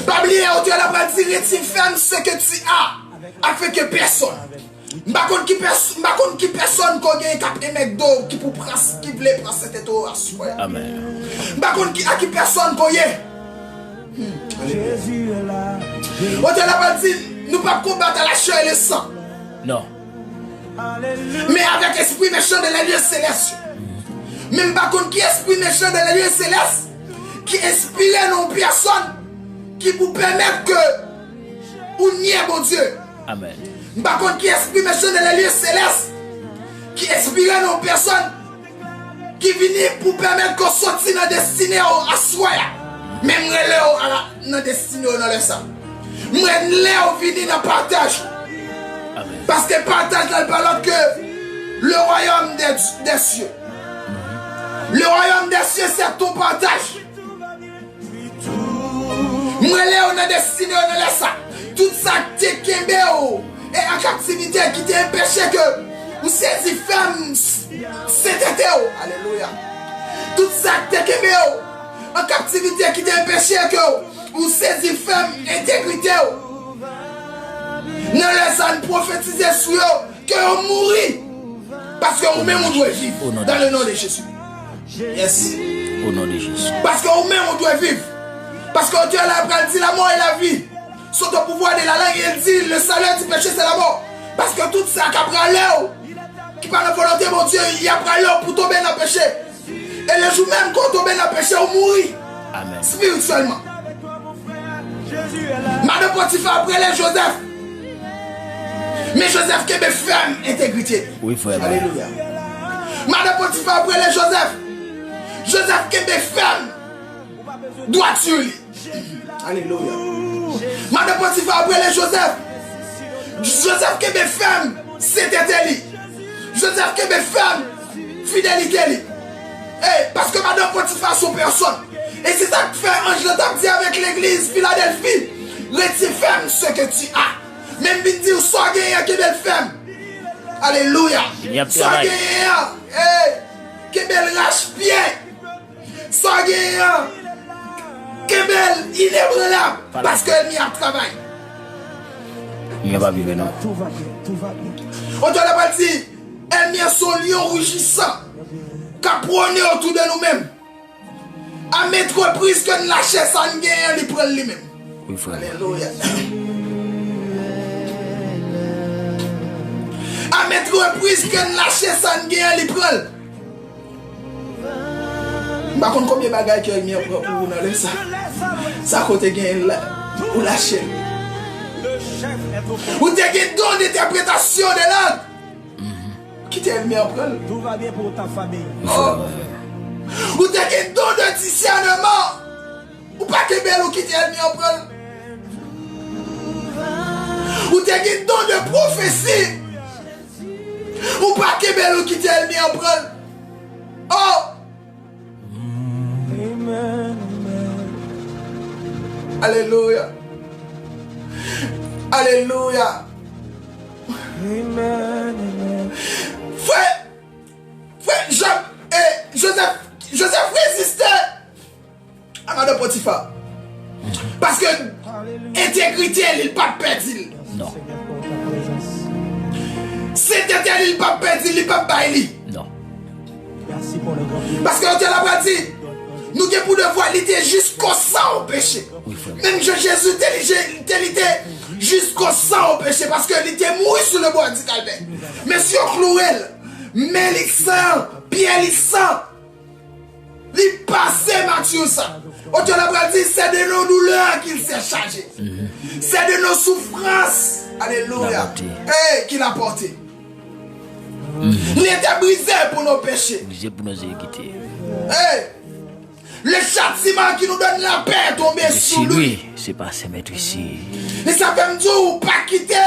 Pa bliye, otè la pral di, retire ferme ce que tu as, afin que personne. M pa konn ki pèsonn, m pa konn ki pèsonn ke w genyen k ap enmèk do w, ki pou pran, ki vle pran sentete w aswè a. Amèn. M pa konn ki, a ki pèsonn ke w ye. Otè la pral di, nou p ap konbat à la chair et le sang. Non. Men avèk espri mechan de lè lye selès yo. Men m pa konn ki espri mechan de lè lye selès ki enspire nan yon pèsonn ki pou pèmèt ke ou nye Bondye. Amèn. M pa konn ki espri mechan de lè lye selès ki enspire nan yon pèsonn ki vini pou pèmèt ke w soti nan destine w aswè a. Men m rele w a la, nan destine w nan lè sa. M rele w vini nan pataj. Amèn. Paske pataj la, l pa lòt ke le royaume des, des cieux. Le royaume des cieux, c'est ton partage. M rele w nan destine w nan lè sa. Tout sa k te kenbe w e an kaptivite ki te anpeche ke ou sezi fèm sentete w. Alelouya. Tout sa k te kenbe w an kaptivite ki te anpeche ke ou sezi fèm entegrite w. Nan lè sa, n pwofetize sou yo ke yo mouri. Paske ou menm ou dwe viv. Dans le nom de Jésus. Yes. Au nom de Jésus. Paske ou menm ou dwe viv. Paske otè la pral di la mort et la vie sont au pouvoir de la langue, e l di, le salaire du péché, c'est la mort. Paske tout sa k ap rale w, ki pa nan volonte Bondye, y ap rale w pou tonbe nan peche. E le jou menm ke w tonbe nan peche, ou mouri. Amèn. Spirityèlman. Madan Potifa ap rele Jozèf. Men Jozèf kenbe fèm entegrite li. Wi, frè. Alelouya. Madan Potifa ap rele Jozèf. Jozèf kenbe fèm dwati li. Alelouya. Madan Potifa ap rele Jozèf. Jozèf kenbe fèm sentete li. Jozèf kenbe fèm fidelite li. E, paske madan Potifa se yon pèsonn. E se sa k fè anj lan t ap di avèk legliz Filadèlfi, retire ferme ce que tu as. Men m vin di w, sa w genyen an, kenbe l fèm. Alelouya. Sa w genyen an, e, kenbe l rachpye. Sa w genyen an, kenbe l inebranlab, paske ènmi ap travay. Li pa vive, non. Otè la pral di, ènmi an se yon lyon rujisan k ap wone otou de nou menm. À maintes reprises ke n lache sa n genyen, li pran l li menm. Wi, frè. Alelouya. À maintes reprises ke n lache sa n genyen, li pran l. M pa konn konbyen bagay ke ènmi an pran pou ou nan lè sa. Sa ke w te genyen la, ou lache l. Ou te gen don de entèpretasyon de lang. Kite ènmi an pran l. Tout va bien pour ta famille. Oh. Ou te gen don de disèneman. Ou pa kenbe l, ou kite ènmi an pran l. Ou te gen don de pwofesi. Ou pa kenbe l, ou kite ènmi an pran l. Oh! Alelouya. Alelouya. Frè, frè Job, e, Jozèf, Jozèf reziste a madan Potifa. Paske entegrite li, li p ap pèdi l. Non. Sentete li, li p ap pèdi l, li p ap bay li. Non. Paske otè la pral di, nou gen pou devwa lite jiskosan o peche. Wi, frè. Menm jan Jezi te, li, te lite jiskosan o peche, paske li te mouri sou le bwa di kalvè. Men si yo klouwe l, men li san, pye li san. Li pase mati sa. Otè la pral di, c'est de nos douleurs qu'il s'est chargé. C'est de nos souffrances. Alléluia. Hey, qu'il a porté. Il était brisé pour nos péchés. Brisé pour nos iniquités. Hey, le châtiment qui nous donne la paix est tombé sur lui. C'est pas ses maîtres ici. E sa fè m di w, pa kite.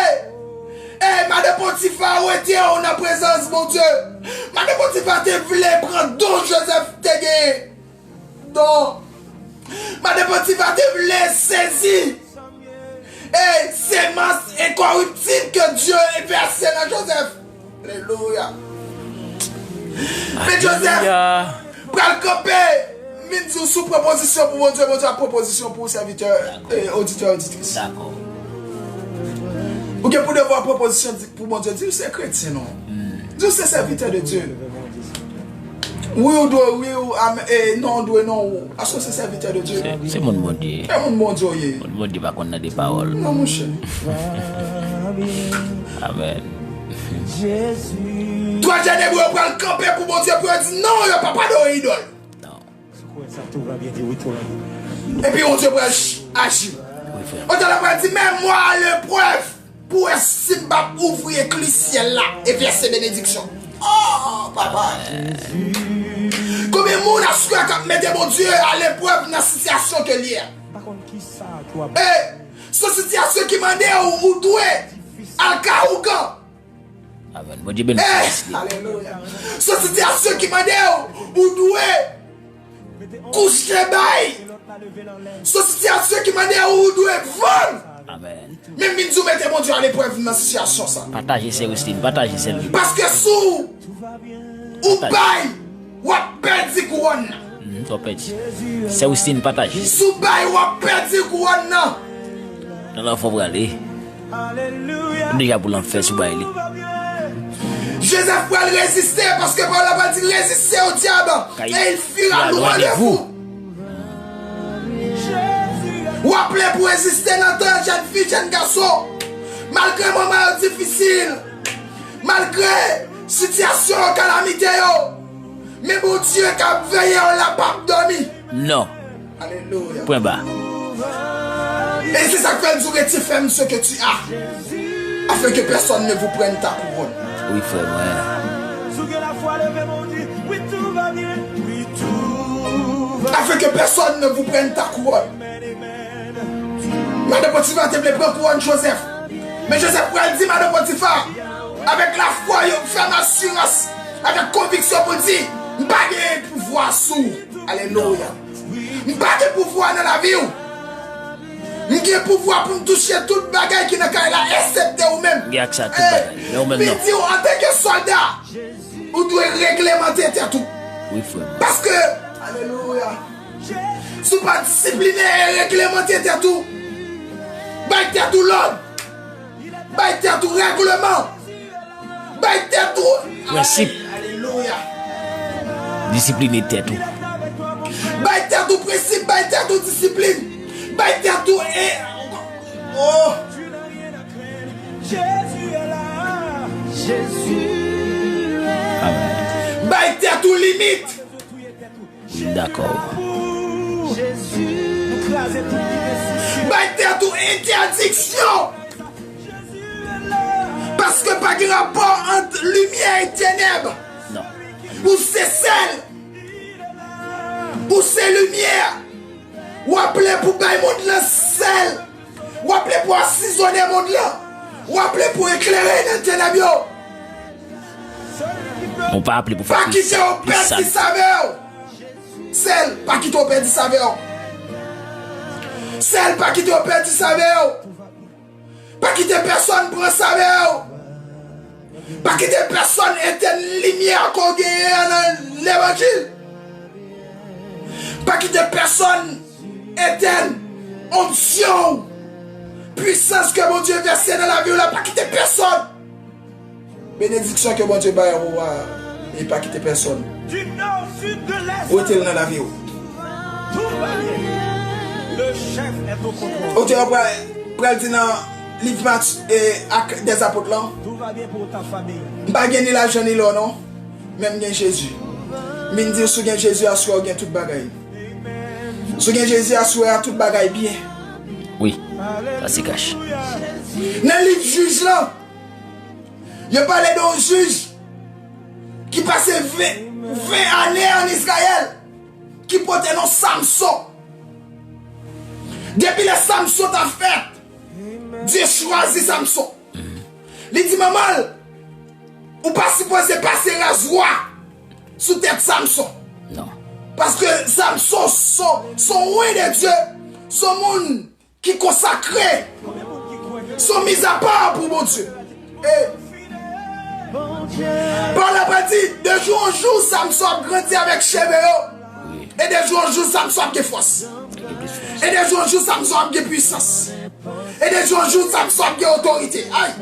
Hey, madan Potifa rete w nan prezans Bondye. Madan Potifa te vle pran don Joseph te genyen. Don. Madan Potifa te vle sezi e semans enkoriptib ke Dye vèse nan Joseph. Alelouya. Men Joseph pral kanpe, vin di w sou pwopozisyon pou Bondye, Bondye ap pwopozisyon pou w, sèvitè, e, oditè, oditris. Dakò. Ou gen pou devwa pwopozisyon di, pou Bondye, di w se kretyen, non. Di w se sèvitè de Dye. Wi, ou dwe wi, ou, am-, e, non, ou dwe non, ou. Paske w se sèvitè de Dye. Se, se moun Bondye. Se moun Bondye w ye. Moun Bondye pa konn nan de pawòl. Non, monchè. Amèn. Twa jèn ebre yo pral kanpe pou Bondye, pou yo di non, yo pa padone idòl. Non. Epi Bondye pral ch-, aji. Wi, frè. Otè la pral di, mets-moi à l'épreuve. Pou wè si m p ap ouvri kle syèl la e vèse benediksyon. Oh, papa! Konbyen moun aswè k ap mete Bondye à l'épreuve nan sitiyasyon ke l ye a? E, se yon sitiyasyon ki mande w, ou dwe al ka ougan. Amèn. Bondye beni w, frè Wesley. Alelouya. Se yon sitiyasyon ki mande w, ou dwe kouche bay. Se yon sitiyasyon ki mande w, ou dwe vann. Amèn. Men m vin di w mete Bondye à l'épreuve nan sitiyasyon sa. Pataje, sè Wesley, pataje, sè Wesley. Paske si w bay, w ap pèdi kouwòn nan. Mhm, w ap pèdi. Sè Wesley, pataje. Si w bay, w ap pèdi kouwòn nan. Nan lanfè w prale. Ou deja pou lanfè si w bay li. Joseph pral reziste, paske pawòl la pral di, résistez au diable, et il fuira loin de vous. Raple pou w reziste nan tan jèn fi, jèn gason. Malgre moman yo difisil, malgre sitiyasyon yo, kalamite yo, men Bondye k ap veye w la p ap dòmi. Non. Alelouya. Pwen ba. E se sa k fè l di w, retire fèm ce que tu as, afin que personne ne vous prenne ta couronne. Wi, frè mwen. Afin que personne ne vous prenne ta couronne. Madan Potifa te vle pran kouwòn Joseph. Men Joseph pral di madan Potifa, avèk lafwa, yon fèm asirans, avèk konviksyon pou l di, m pa gen pouvwa sou ou. Alelouya. M pa gen pouvwa nan lavi w. M gen pouvwa pou m touche tout bagay ki nan kay la, eksepte ou menm. Gen aksè a tout bagay, men ou menm non. Li di w, antanke sòlda, ou dwe reglemante tèt ou. Wi, frè. Paske, alelouya, si w pa disipline e reglemante tèt ou, bay tèt ou lòd, bay tèt ou règleman, bay tèt ou prensip. Alelouya. Disipline tèt ou. Bay tèt ou prensip, bay tèt ou disiplin, bay tèt ou e, oh. Amèn. Bay tèt ou limit. Wi, m dakò. Bay tèt ou entèdiksyon. Paske pa gen rapò ant limyè e tenèb. Non. Ou se sèl. Ou se limyè. W aple pou bay mond lan sèl. W aple pou asizonnen mond lan. W aple pou eklere nan tenèb yo. Ou pa aple pou fè plis sal. Pa kite yo pèdi savè w. Sèl, pa kite yo pèdi savè w. Sèl, pa kite yo pèdi savè w. Pa kite pèsonn pran savè w. Pa kite pèsonn etenn limyè ke w genyen an nan levanjil. Pa kite pèsonn etenn onksyon w, pwisans ke Bondye vèse nan lavi w la. Pa kite pèsonn. Benediksyon ke Bondye bay ou a, e pa kite pèsonn. Du nord, sud, de l'est. Rete l nan lavi w. Tout va bien. Le chef est au contrôle. Otè a pral, pral di nan liv Mat, e, Actes des Apôtres lan. Tout va bien pour ta famille. M pa gen ni lajan ni lò non, men m gen Jezi. M vin di w si w gen Jezi aswè w gen tout bagay. Amen. Si w gen Jezi aswè a, tout bagay byen. Wi, sa se kach. Nan liv Jij lan, yo pale de yon jij ki pase ven, ven ane an Izrayèl, ki pote non Samson. Depi lè Samson t ap fèt, Dye chwazi Samson. Li di manman l, ou pa sipoze pase razwa sou tèt Samson. Non. Paske Samson son, son wen de Dye, son moun ki konsakre, son mizapa pou Bondye. E Pawòl la pral di, de jou an jou, Samson ap grandi avèk cheve yo. E de jou an jou, Samson ap gen fòs. E de jou an jou, Samson ap gen pwisans. E de jou an jou, Samson ap gen otorite. Ay!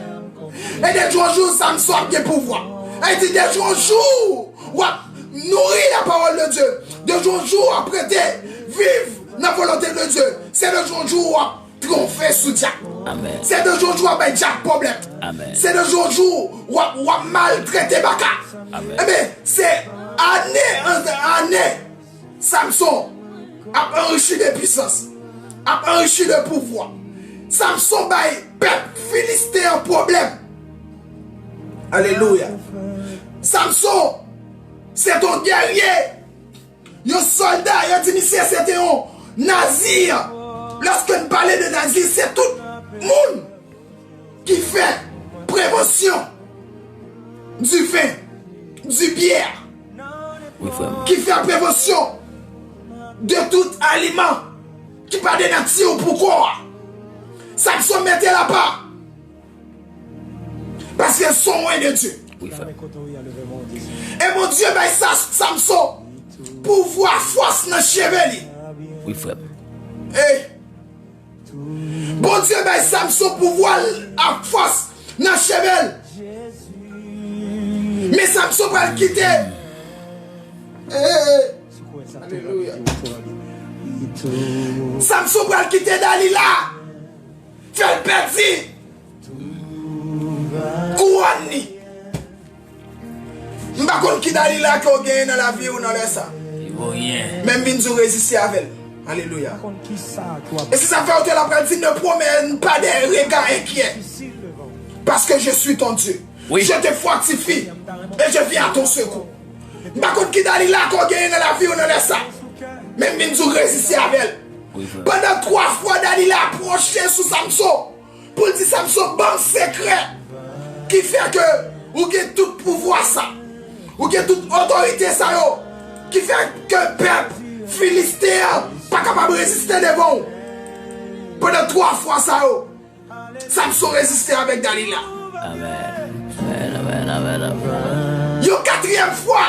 E de jou an jou, Samson ap gen pouvwa. Ay, di, de jou an jou, w ap nouri la parole de Dieu. De jou an jou, w ap rete viv nan volonte de Dye. Se de jou an jou, w ap twonfe sou dyab. Amèn. Se de jou an jou, w ap bay dyab pwoblèm. Amèn. Se de jou an jou, w ap, w ap maltrete baka. Amèn. Ebyen, se ane an ane, Samson ap anrichi de pwisans, ap anrichi de pouvwa. Samson bay pèp Filisten an pwoblèm. Alelouya. Samson, se te yon gèrye, yon sòlda, yo di misye se te yon Nazir. Lòske n pale de Nazir, se tout moun ki fè prevansyon du vin, du byè, wi, frè m, ki fè prevansyon de tout aliman ki pa de nati pou kò a. Samson mete l apa. Paske l se yon wen de Dye. Wi, frè m. E Bondye bay sa, Samson, pouvwa, fòs nan cheve li. Wi, frè m. E Bondye bay Samson pouvwa l ak fòs nan cheve l. Men Samson pral kite. E, alelouya. Samson pral kite Dalila fè l pèdi kouwòn li. M pa konn ki Dalila ke w genyen nan lavi w nan lè sa. Li vo ryen. Men m vin di w reziste avè l. Alelouya. E se sa fè otè la pral di, ne promène pas des regards inquiets. Parce que je suis ton Dieu. Wi. Je te fortifie et je viens à ton secours. M pa konn ki Dalila ke w genyen nan lavi w nan lè sa. Men m vin di w reziste avè l. Wi, frè. Pandan twa fwa Dalila apwoche sou Samson pou l di Samson, ban m sekrè ki fè ke ou gen tout pouvwa sa, ou gen tout otorite sa yo, ki fè ke pèp Filisten an pa kapab reziste devan w. Pandan twa fwa sa yo, Samson reziste avèk Dalila. Amèn. Amèn, amèn, amèn, amèn. Yon katriyèm fwa,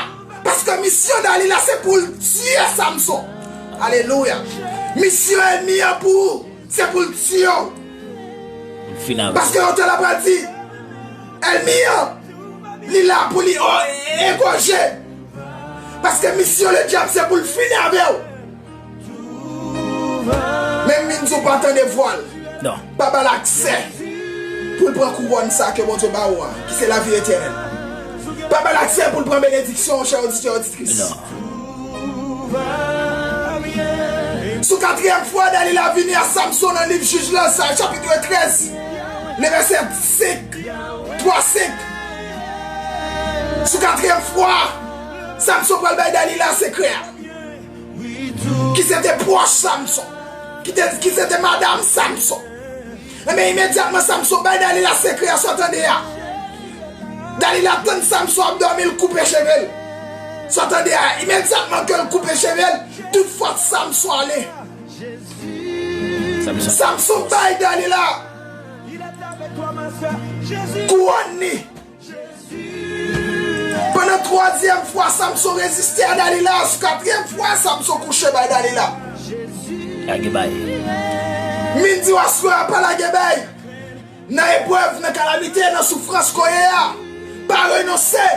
paske misyon Dalila se pou l tiye Samson. Alelouya. Misyon ènmi an pou ou, se pou l tiye w. Pou l fini avè w. Paske otè la pral di, ènmi an, li la pou li o-, egòje. Paske misyon ledyab se pou l fini avè w. Men m vin di w pa tande vwa l. Non. Pa ba l aksè pou l pran kouwòn sa ke Bondye ba ou a, ki se lavi etènèl. Pa ba l aksè pou l pran benediksyon, chè oditè, oditris. Non. Sou katriyèm fwa, Dalila vini a Samson nan liv Jij lan, sa, chapit trèz, le vèsè senk, twa, senk. Sou katriyèm fwa, Samson pral bay Dalila sekrè a, ki se te pwòch Samson, ki te, ki se te madanm Samson. Enben, imedyatman, Samson bay Dalila sekrè a, sa w tande a. Dalila tann Samson ap dòmi, l koupe cheve l. Sa w tande a, imedyatman ke l koupe cheve l, tout fòs Samson ale. Samson. Samson bay Dalila kouwòn li. Pandan twazyèm fwa, Samson reziste a Dalila. Sou katriyèm fwa, Samson kouche bay Dalila. Lage bay. M vin di w aswè a, pa lage bay. Nan eprèv, nan kalamite, nan soufrans ke w ye a, pa renonse.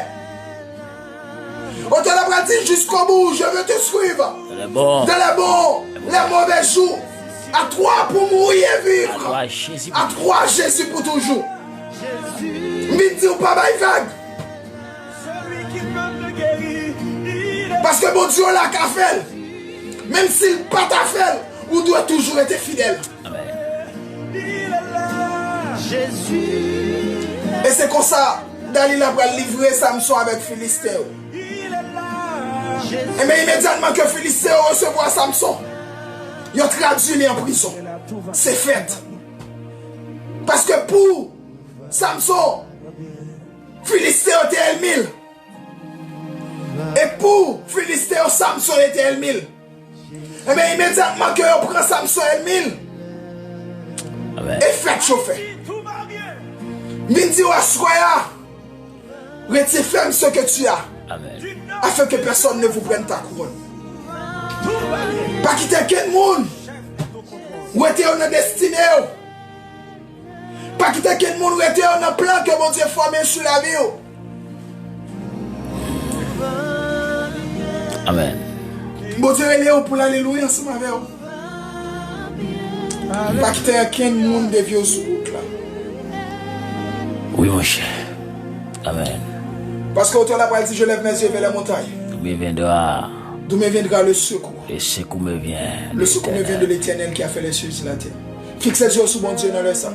Otè la pral di, jusqu'au bout, je veux te suivre. Dans les bons. Dans les bons, les mauvais jours. À toi pour mourir et vivre. À toi, Jésus. À toi, Jésus, pour toujours. M vin di w pa bay vag. Paske Bondye w la ka fè l. Menm si l pa ta fè l, ou dwe toujou rete fidèl. Amèn. E se konsa, Dalila pral livre Samson avèk Filisten yo. Enben, imedyatman ke Filisten yo resevwa Samson, yo tradui li an prizon. Se fèt. Paske pou Samson, Filisten yo te ènmi l. E pou Filisten yo, Samson rete ènmi l. Enben, imedyatman ke yo pran Samson ènmi l, e fèt yo fè. M vin di w aswè a, retiens ferme ce que tu as, afin que personne ne vous prenne ta couronne. Pa kite kenn moun wete yo nan destine yo. Pa kite kenn moun rete yo nan plan ke Bondye fòme sou lavi w. Amèn. Bondye rele w pou l alelouya ansanm avè w. Pa kite okenn moun devye w sou wout la. Wi, monchè. Amèn. Paske otè la pral di, je lève mes yeux vers les montagnes. D'où me viendra. D'où me viendra le secours. Le secours me vient de Le secours me vient de l'Éternel. L'Éternel qui a fait les cieux et la terre. Fikse zye w sou Bondye nan lè sa.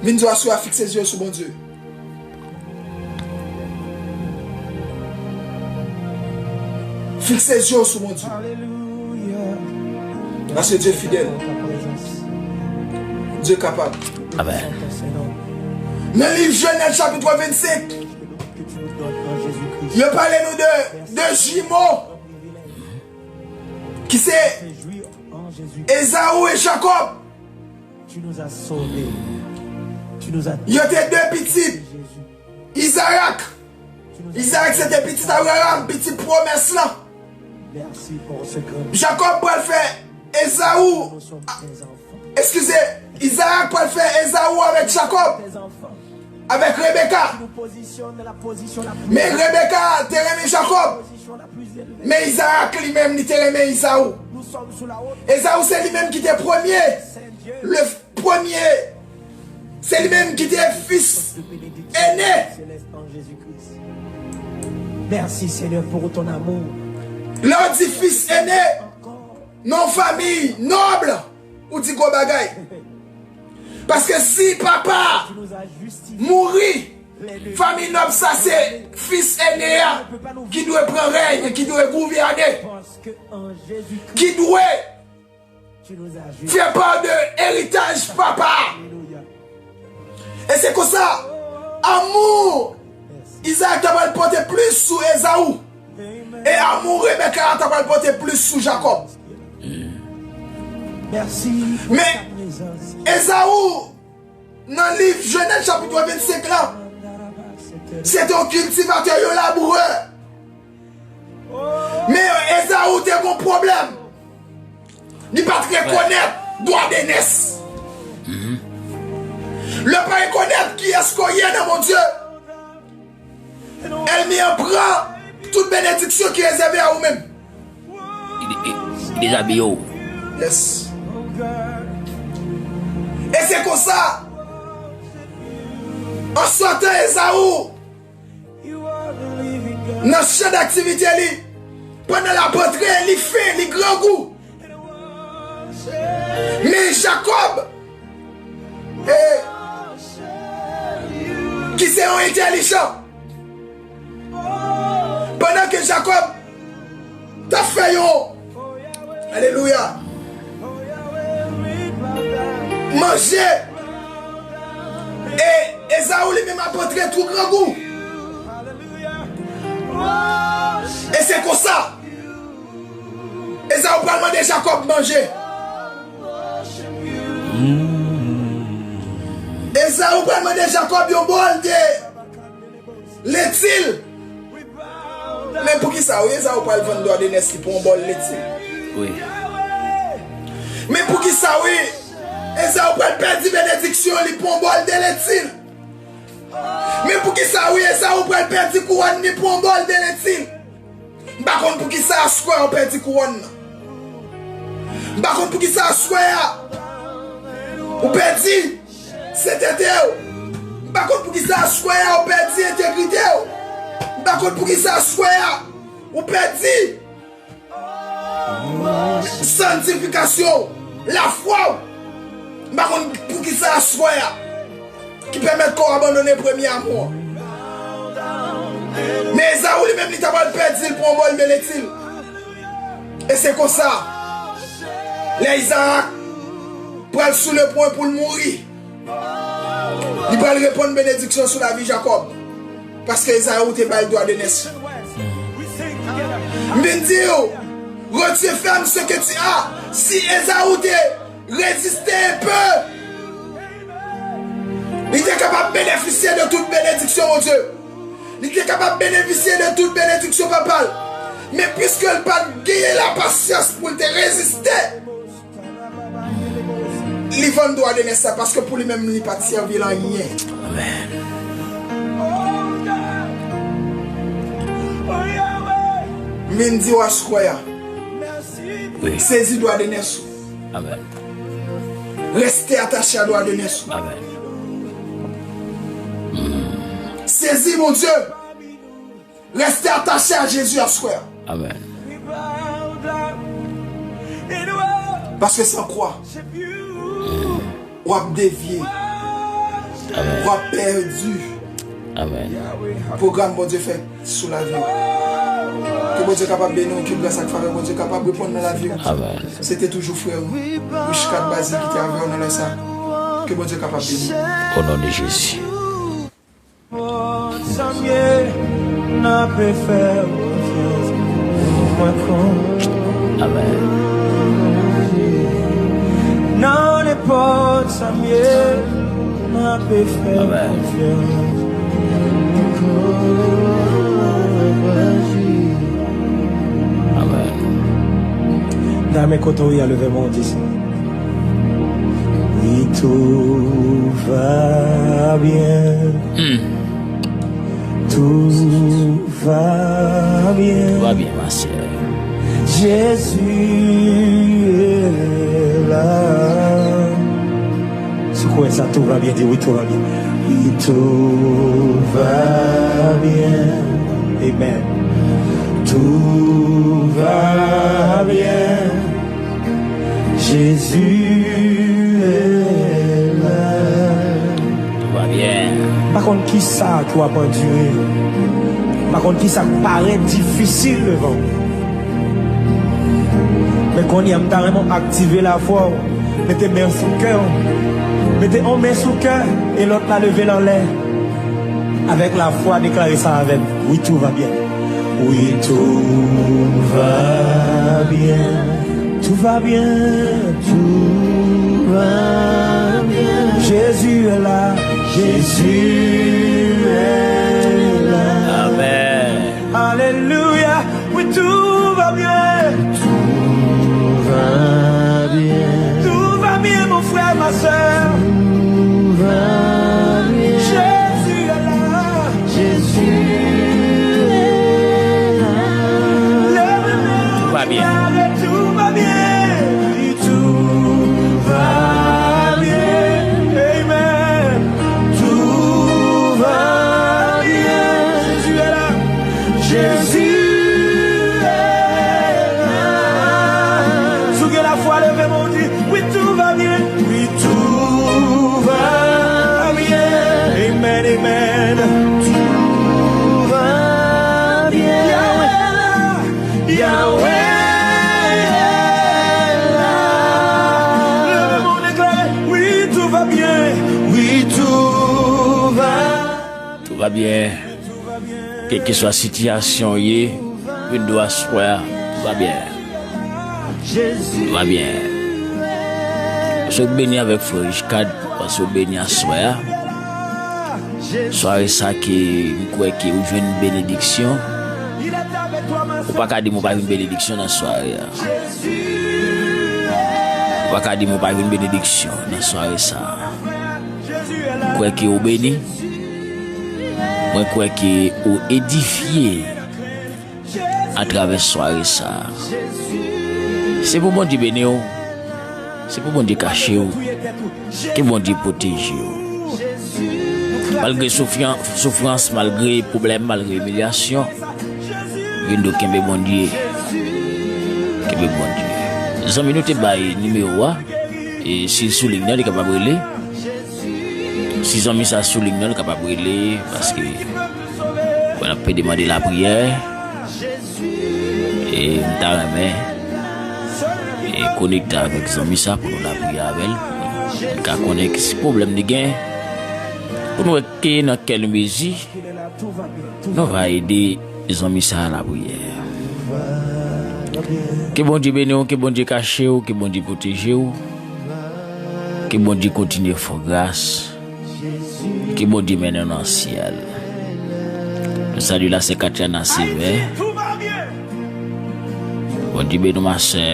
Vin di w aswè a, fikse zye w sou Bondye. Fikse zye w sou Bondye. Paske Dye fidèl. Dye kapab. Amèn. Nan liv Jenèz chapit vennsenk, yo pale nou de de jimo ki se Ezaou e Jakòb. Yo te de pitit Izarak. Izarak se te pitit Abraram, pitit pwomès lan. Jakòb pral fè Ezaou, eskize, Izarak pral fè Ezaou avèk Jakòb, avèk Rebeka. Men Rebeka te renmen Jakòb. Men Izarak li menm, li te renmen Ezaou. Ezaou se li menm ki te premye, le premye, se li menm ki te fis ene. Merci Seigneur pour ton amour. Lè w di fis ene, nan yon fanmi nòb, ou di gwo bagay. Paske si papa mouri, fanmi nòb sa se fis ene a ki dwe pran rèy, ki dwe gouvène, ki dwe fè pa de eritaj papa. E se konsa, amou Izarak ta pral pote plis sou Ezaou. E amou Rebeka ta pral pote plis sou Jakòb. Men Ezaou, nan liv Jenèz chapit vennsenk la, se te yon kiltivatè, yon labourè. Men Ezaou te gon pwoblèm. Li pa t rekonèt dwa de nès. Lè w pa rekonèt kiyès ke w ye nan Bondye, ènmi an pran tout benediksyon ki rezève a ou menm. Li, li, li dezabiye w. Yes. E se konsa, an sòtan Ezaou, nan chan daktivite li, pandan l ap antre, li fen, li grangou. Men Jakòb, e, ki se yon entèlijan, pandan ke Jakòb t ap fè yon, alelouya, manje, e Ezaou li menm ap antre tou grangou. E se konsa, Ezaou pral mande Jakòb manje. Ezaou pral mande Jakòb yon bòl de letil. Men poukisa wi Ezaou pral vann dwa de nès li pou yon bòl letil? Wi. Men poukisa wi Ezaou pral pèdi benediksyon li pou yon bòl de letil? Men poukisa wi Ezaou pral pèdi kouwòn li pou yon bòl de letil? M pa konn poukisa aswè a ou pèdi kouwòn nan. M pa konn poukisa aswè a ou pèdi sentete w. M pa konn poukisa aswè a ou pèdi entegrite w. M pa konn poukisa aswè a ou pèdi Santifikasyon w, lafwa w. M pa konn poukisa aswè a ki pèmèt kò w abandone premye amou an. Men Ezaou li menm li ta pral pèdi l pou yon bò l benedikti l. E se konsa, lè Izarak pral sou le pwen pou l mouri, li pral reponn benediksyon sou lavi Jakòb, paske Ezaou te ba l dwa de nès. M vin di w, Retire ferme ce que tu as. Si Ezaou te reziste un peu, li te kapab benefisye de tout benediksyon Bondye. Li te kapab benefisye de tout benediksyon papa l. Men piske l pa t genyen lapasyans pou l te reziste, li vann dwa de nès la, paske pou li menm, li pa t sèvi l anyen. Amèn. M vin di w aswè a, wi, sezi dwa de nès ou. Amèn. Reste atache a dwa de nès ou. Amèn. Sezi Bondye. Reste atache a Jezi aswè a. Amèn. Paske san kwa, w ap devye. Amèn. W ap pèdi. Amèn. Pwogram Bondye fè sou lavi w. Ke Bondye kapab beni w, ke gras ak favè Bondye kapab reponn nan lavi w. Amèn. Se te toujou frè w, Richecad Bazile ki te avè w nan lè sa. Ke Bondye kapab beni w. O non de Jezi. Sa m ye, n ape fè w konfyans. Mwen konn. Amèn. Nan nenpòt sa m ye, m ape fè w konfyans. Amèn. Dame kote w ye a, leve men w di sa. Oui, tout va bien. Hmm. Tout va bien. Tout va bien, ma sœur. Jésus est là. Si w kwè sa, tout va bien, di oui, tout va bien. Oui, tout va bien. Amen. Tout va bien. Jésus est là. Tout va bien. M pa konn kisa ke w ap andire. M pa konn kisa k parèt difisil devan w. Men kounye a, m ta renmen w aktive lafwa w. Mete men w sou kè w. Mete yon men sou kè e lòt la leve l anlè. Avèk lafwa, deklare sa avè m. Oui, tout va bien. Oui, tout va bien. Tout va bien. Tout va bien. Jésus est là. Jésus est là. Amen. Alléluia. Oui, tout va bien. Tout va bien. Tout va bien, mon frère, ma sœur. Tout va bien. Jésus est là. Jésus est là. Tout va bien. Tout va bien. Tout va bien. Amen. Tout va bien. Jésus est là. Jésus est là. Si w gen lafwa, leve men w di, oui, tout va bien. Oui, tout va bien. Amen, amen. Tout va bien. Yahweh est là. Yahweh est là. Leve men w deklare, oui, tout va bien. Oui, tout va. Tout va bien. Kèlkeswa sitiyasyon w ye, vin dwe aswè a, tout va bien. Tout va bien. Pase w beni avèk frè Richecad, pase w beni aswè a. Sware sa ke m kwè ke ou jwenn benediksyon. Ou pa ka di m ou pa jwenn benediksyon nan sware a. Ou pa ka di m ou pa jwenn benediksyon nan sware sa a. M kwè ke ou beni. Mwen kwè ke ou edifye atravè sware sa a. Se pou Bondye beni w. Se pou Bondye kache w. Ke Bondye pwoteje w. Malgre soufran-, soufrans, malgre pwoblèm, malgre imilyasyon, vin dwe kenbe Bondye. Kenbe Bondye. Zanmi nou te bay nimewo a, e si l sou liy nan, li kapab rele. Si zanmi sa sou liy nan, li kapab rele, paske, bon, l ap pede mande lapriyè. E m ta renmen, e konekte avèk zanmi sa pou nou lapriyè avè l. N ka konnen ki si pwoblèm li gen, pou nou wè ke nan kèl mezi nou va ede zanmi sa a lapriyè. Ke Bondye beni w, ke Bondye kache w, ke Bondye pwoteje w, ke Bondye kontinye fè w gras, ke Bondye mennen w nan syèl. Nou salye la sè Katiana Sevè. Bondye beni w, ma sè.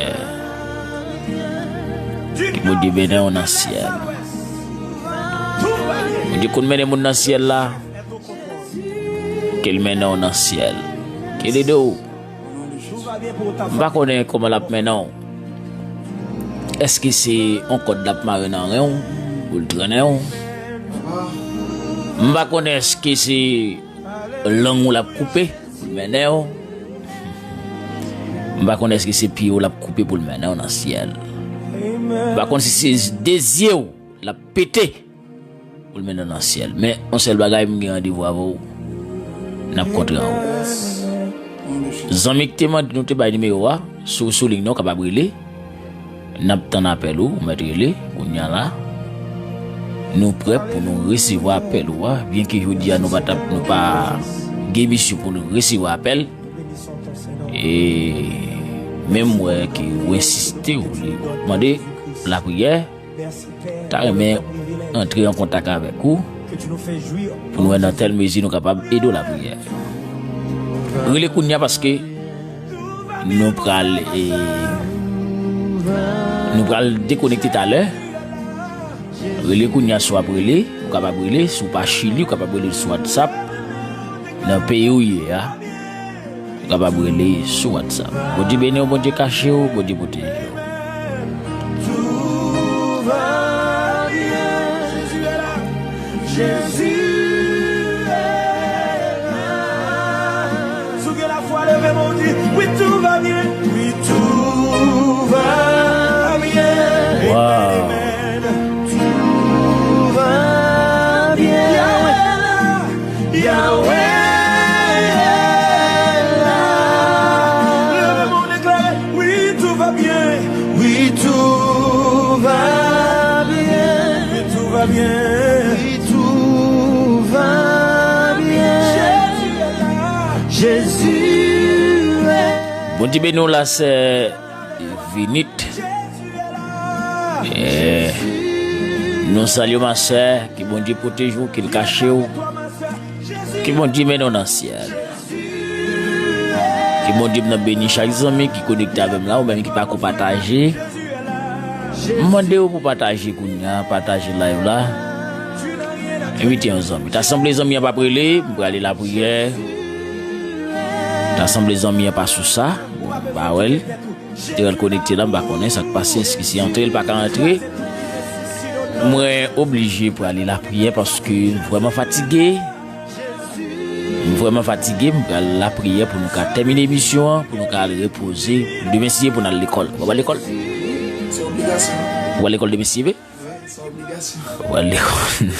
Ke Bondye mennen w nan syèl. Bondye konn mennen moun nan syèl la. Ke l mennen w nan syèl. Ke l ede w. M pa konnen kòman l ap mennen w. Èske se yon kòd l ap mare nan ren w pou l trennen w? M pa konnen èske se lang ou l ap koupe pou l mennen w. M pa konnen èske se pye w l ap koupe pou l mennen w nan syèl. M pa konnen si se de zye w l ap pete pou l mennen w nan syèl. Men, yon sèl bagay, m gen randevou avè w. N ap kontre anwo. Zanmi ki te mande nou te bay nimewo a, si w sou liy nan, w kapab rele. N ap tann apèl ou, ou mèt rele, kounye a la. Nou prè pou nou resevwa apèl ou a, byenke jodi a nou pa t ap, nou pa gen misyon pou nou resevwa apèl. E menm wè ke ou ensiste, ou mande lapriyè, ta renmen antre an kontak avèk ou pou nou wè nan tèl mezi nou kapab ede w lapriyè. Rele kounye a paske nou pral, e, nou pral dekonekte talè. Rele kounye a si w ap rele, ou kapab rele, si w pa Chili, ou kapab rele sou WhatsApp. Nan peyi w ye a, ou kapab rele sou WhatsApp. Bondye beni w, Bondye kache w, Bondye pwoteje w. Jezi est là. Si w gen lafwa, leve men w, di, wi, tout va bien. Wi, tout va bien. Wow. Amen, amen. Tout va bien. Yahweh est là. Yahweh est là. Leve men w, deklare, wi, tout va bien. Wi, tout va bien. Wi, tout va bien. Wi, tout va bien. Jezi est là. Jezi est. Bondye beni w, la sè Vinit. Eh, nou salye w, ma sè. Ke Bondye pwoteje w, ke l kache w. Ke Bondye mennen w nan syèl. Ke Bondye m nan beni chak zanmi ki konekte avè m la, ou menm ki pako pataje. M mande w pou pataje kounye a, pataje live la. Envite yon zanmi. Ta sanble zanmi an p ap rele, m prale lapriyè. Ta sanble zanmi an pa sou sa, m pa wè l. Te wè l konekte la, m pa konnen sa k pase, èske se antre l pa ka antre. Mwen oblije prale lapriyè paske m vrèman fatige. M vrèman fatige, m pral lapriyè pou nou ka tèmine emisyon an, pou nou ka al repoze. Demen si Dye pou n al lekòl. W ap al lekòl? Se obligasyon. W al lekòl demen si Dye? Wi, se obligasyon. W al lekòl.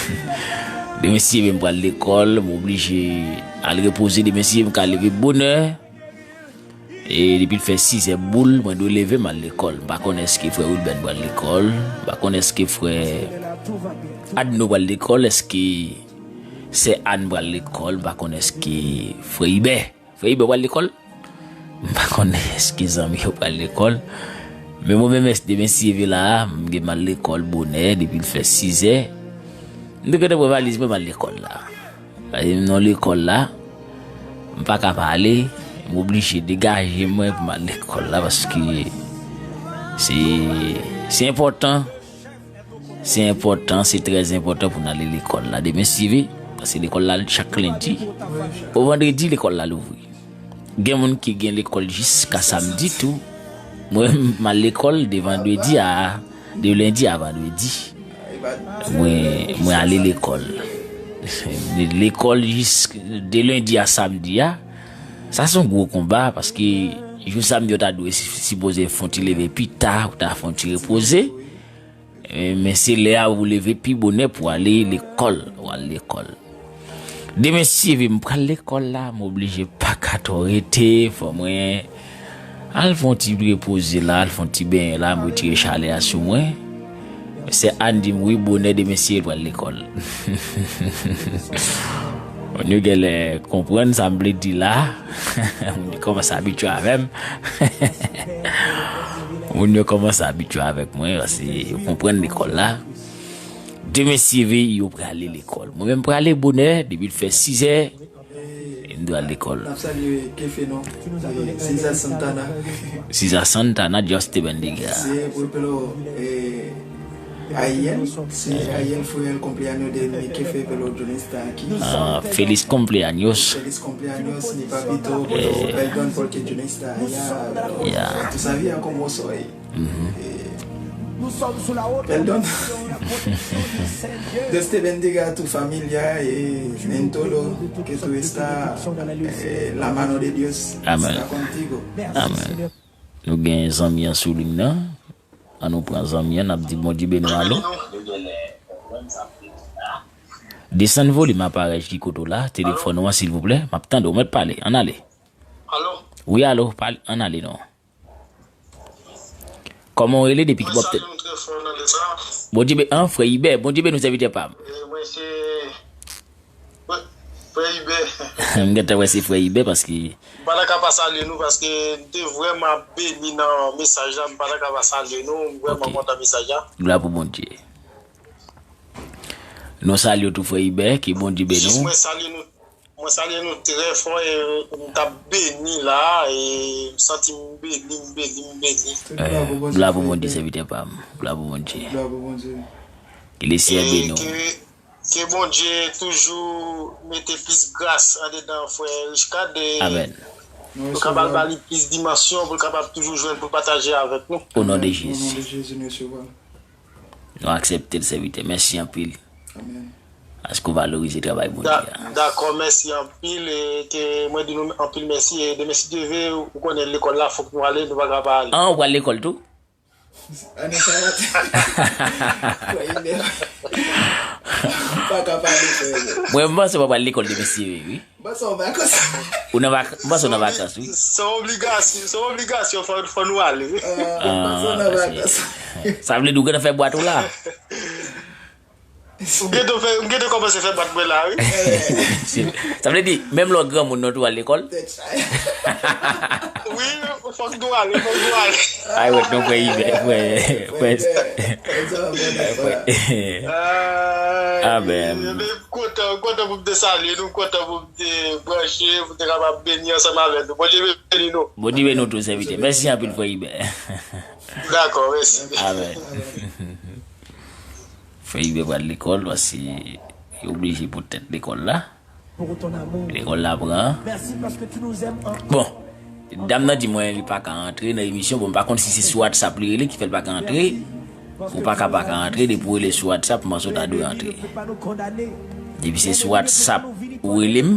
Demen si Dye, m pral lekòl, m oblije al repoze. Demen si Dye, m ka leve bonè. E depi l fè sizè boul, mwen dwe leve m al lekòl. M pa konnen èske frè Wilbèn pral lekòl. M pa konnen èske frè Adno pral lekòl. Èske sè Ann pral lekòl. M pa konnen èske frè Ibè. Frè Ibè pral lekòl. M pa konnen èske zanmi yo pral lekòl. Men mwen menm, èske demen si Dye vle la, m gen m al lekòl bonè depi l fè sizè. M te gentan pran valiz mwen, m al lekòl la. Paske m nan lekòl la, m pa ka pale, m oblije degaje mwen pou m al lekòl la, paske se, se enpòtan, se enpòtan, se trè enpòtan pou n ale lekòl la demen si Dye vle, paske lekòl la chak lendi. O vandredi, lekòl la louvri. Gen moun ki gen lekòl jiska samdi tou. Mwen, m al lekòl de vandredi a, de lendi a vandredi. Mwen, mwen ale lekòl. Lekòl jis de lendi a samdi a. Sa se yon gwo konba, paske Jou samdi w ta dwe si- sipoze fè yon ti leve pi ta, ou ta fè yon ti repoze. E, men se lè a ou leve pi bonè pou ale lekòl, ou al lekòl. Demen si Dye vle, m pral lekòl la, m oblije pa ka twò rete, fò mwen al fè yon ti repoze la, al fè yon ti benyen la, m retire chalè a sou mwen. Sè Ann di m, wi, bonè demen si Dye pral lekòl. Moun yo genlè konprann sa m vle di la. Moun yo kòmanse abitye avè m. Moun yo kòmanse abitye avèk mwen, paske yo konprann lekòl la. Demen si Dye vle, yo prale lekòl. Mwen menm prale bonè, depi l fè sizè, e m dwe al lekòl. N ap salye Kefe nou, e, Cesar Santana. Cesar Santana, Dios te bendiga. Se pou pelo, e, ayer, si ayer fue el cumpleaños de mi jefe, pero yo no está aquí. Ah, feliz cumpleaños. Feliz cumpleaños, mi papito, pero perdón porque yo no está allá, pero tú sabías cómo soy. Mhm. Eh, perdón. Dios te bendiga a tu familia, eh, en todo que tú estás, eh, la mano de Dios está contigo. Amèn. Nou gen zanmi an sou liy nan. An nou pran zanmi an, n ap di Bondye beni w, alo. Desann volim aparèy ki kote w la, telefòn ou an, silvouplè. M ap tande w, mèt pale. Ann ale. Alo? Wi, alo, pale, ann ale non. Kòman w rele, depi ki bò w ap tande? Mwen salye nou trè fò nan leta. Bondye be-, an, frè Ibè, Bondye beni w, sèvitè pa m. E, mwen se Frè, frè Ibè. M gentan wè se frè Ibè paske m pa ta ka pa salye nou paske m te vrèman beni nan mesaj la, m pa ta ka pa salye nou, m vrèman kontan mesaj la. Glwa pou Bondye. Nou salye w tou, frè Ibè, ke Bondye beni w. Jis mwen salye nou, mwen salye nou trè fò e m t ap beni la, e m santi m beni, m beni, m beni. Glwa pou Bondye, sèvitè pa m. Glwa pou Bondye. Glwa pou Bondye. Ke Lesenyè beni w. Ke Bondye toujou mete plis gras andedan frè Richcard e pou l kapab ba li plis dimansyon, pou l kapab toujou jwenn pou l pataje avèk nou. O non de Jezi. O non de Jezi, nou resevwa l. Nou aksepte l, sèvitè. Mèsi anpil. Amèn. Paske w valorize travay Bondye a. Dakò, mèsi anpil. E ke mwen di nou anpil mèsi. E demen si Dye vle, ou konnen lekòl la, fòk nou ale, nou pa ka pa ale. An, ou pral lekòl tou? Ane sa a. Frè Ibè. M pa ka pale, frè Ibè. Mwen, m panse w pral lekòl demen si Dye vle, wi. M panse w vakans. Ou nan vak-, m panse w nan vakans, wi. Se yon obligasyon, se yon obligasyon, fò, fò nou ale. Ah, m panse w nan vakans. Sa vle di w gentan fè bwat ou la? M gentan fè, m gentan kòmanse fè bwat mwen la, wi. Sa vle di, menm lè w granmoun, non, tou al lekòl? Wi, fòk nou ale, fòk nou ale. Ay, wèt non, frè Ibè, frè, frè. Amèn. M kontan, m kontan pou m te salye nou, m kontan pou m te branche, pou m te kapab beni ansanm avèk nou. Bondye beni nou. Bondye beni w tou, sèvitè. Mèsi anpil, frè Ibè. Dakò, mèsi. Amèn. Frè Ibè pral lekòl, paske li oblije poutèt lekòl la. Lekòl la pran. Bon, dam nan di mwen li pa ka antre nan emisyon. Bon, m pa konn si se sou WhatsApp li rele ki fè l pa ka antre. Ou pa ka pa ka antre, depi w rele sou WhatsApp, m panse w ta dwe antre. Depi se sou WhatsApp ou rele m,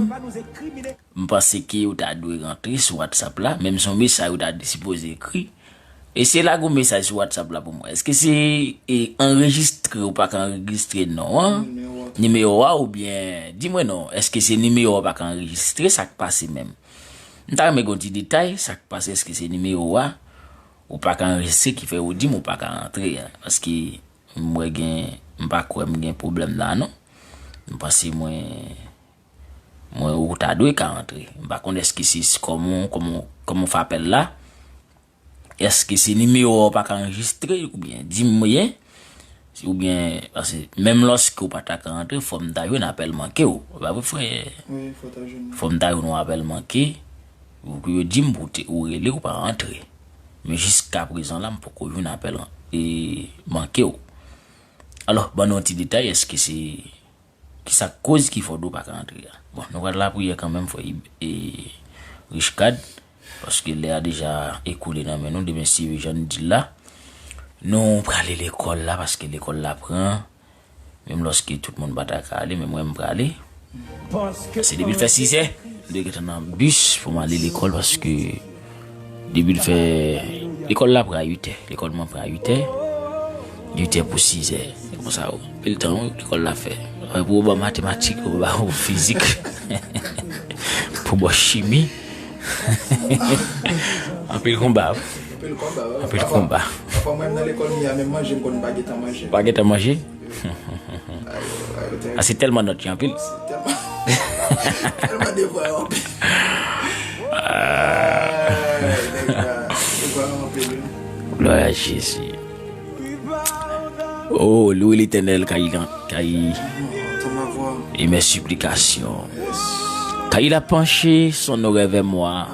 m panse ke ou ta dwe rantre sou WhatsApp la, menm si yon mesaj ou ta sipoze ekri. Eseye lage yon mesaj sou WhatsApp la pou mwen. Èske se, e, anrejistre ou pa ka anrejistre non an, nimewo a, oubyen, di mwen non, èske se nimewo a pa ka anrejistre, sa k pase menm? M ta renmen gen yon ti detay, sa k pase, èske se nimewo a ou pa ka anrejistre ki fè yo di m ou pa ka rantre a? Paske m wè gen, m pa kwè m gen pwoblèm la non. M panse mwen, mwen ou ta dwe ka rantre. M pa konn èske se kòman, kòman, kòman w fè apèl la. Èske se nimewo a w pa ka anrejistre oubyen di m byen? Oubyen, paske menm lòske w pa ta ka rantre, fò m ta jwenn apèl manke w. E pa vre, frè? Wi, fò w ta jwenn. Fò m ta jwenn yon apèl manke, pou yo di m pou te, ou rele, ou pa rantre. Men jiskaprezan la, m poko jwenn apèl, e, manke w. Alò, ban nou yon ti detay, èske se Kisa k koz ki fè w di w pa ka antre a? Bon, nou pral lapriyè kanmenm, frè Ib-, e, Richcard, paske lè a deja ekoule nan men nou, demen si Dye vle, jan n di l la, nou prale lekòl la, paske lekòl la pran, menm lòske tout moun pa ta ka ale, men mwen m prale. Se depi l fè sizè, m dwe gentan nan bis pou m ale lekòl, paske Depi l fè, lekòl la pran a uit è. Lekòl mwen pran a uit è. Uit è pou sis è. Se konsa, wi. Anpil tan, wi, lekòl la fè. Pou w ba matematik, pou w ba fizik, pou w ba chimi. Anpil konba. Anpil konba, wi. Anpil konba. Pafwa, pafwa, mwen menm nan lekòl m ye a, menm manje, m konn pa gentan manje. Pa gentan manje? Ay, ay, ay. A, se tèlman nòt yo anpil. Se tèlman, tèlman devwa yo anpil. Ay, nèg la, devwa yo anpil, wi. Glwa a Jezi. Oh, louez l'Éternel, car il, car il émet supplication. Car il a penché son oreille vers moi.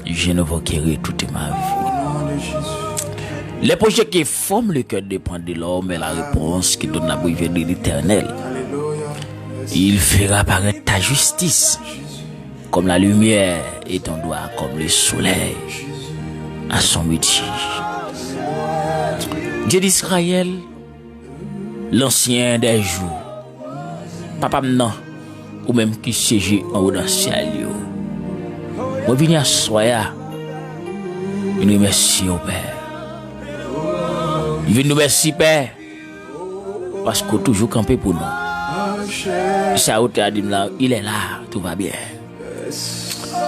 Je n'invoquerai toute ma vie. Les projets qui forment le cœur dépendent de l'homme, mais la réponse qui donne la vie vient de l'Éternel. Il fera paraître ta justice comme la lumière et ton droit comme le soleil à son midi. Dieu d'Israël, l'ancien des jours, Papa m nan, ou menm ki siyeje anwo nan syèl yo. Mwen vini aswè a, vin remèsye w, Pè. Vin remèsye, Pè, paske w toujou kanpe pou nou. Sa otè a di m la, il est là, tout va bien.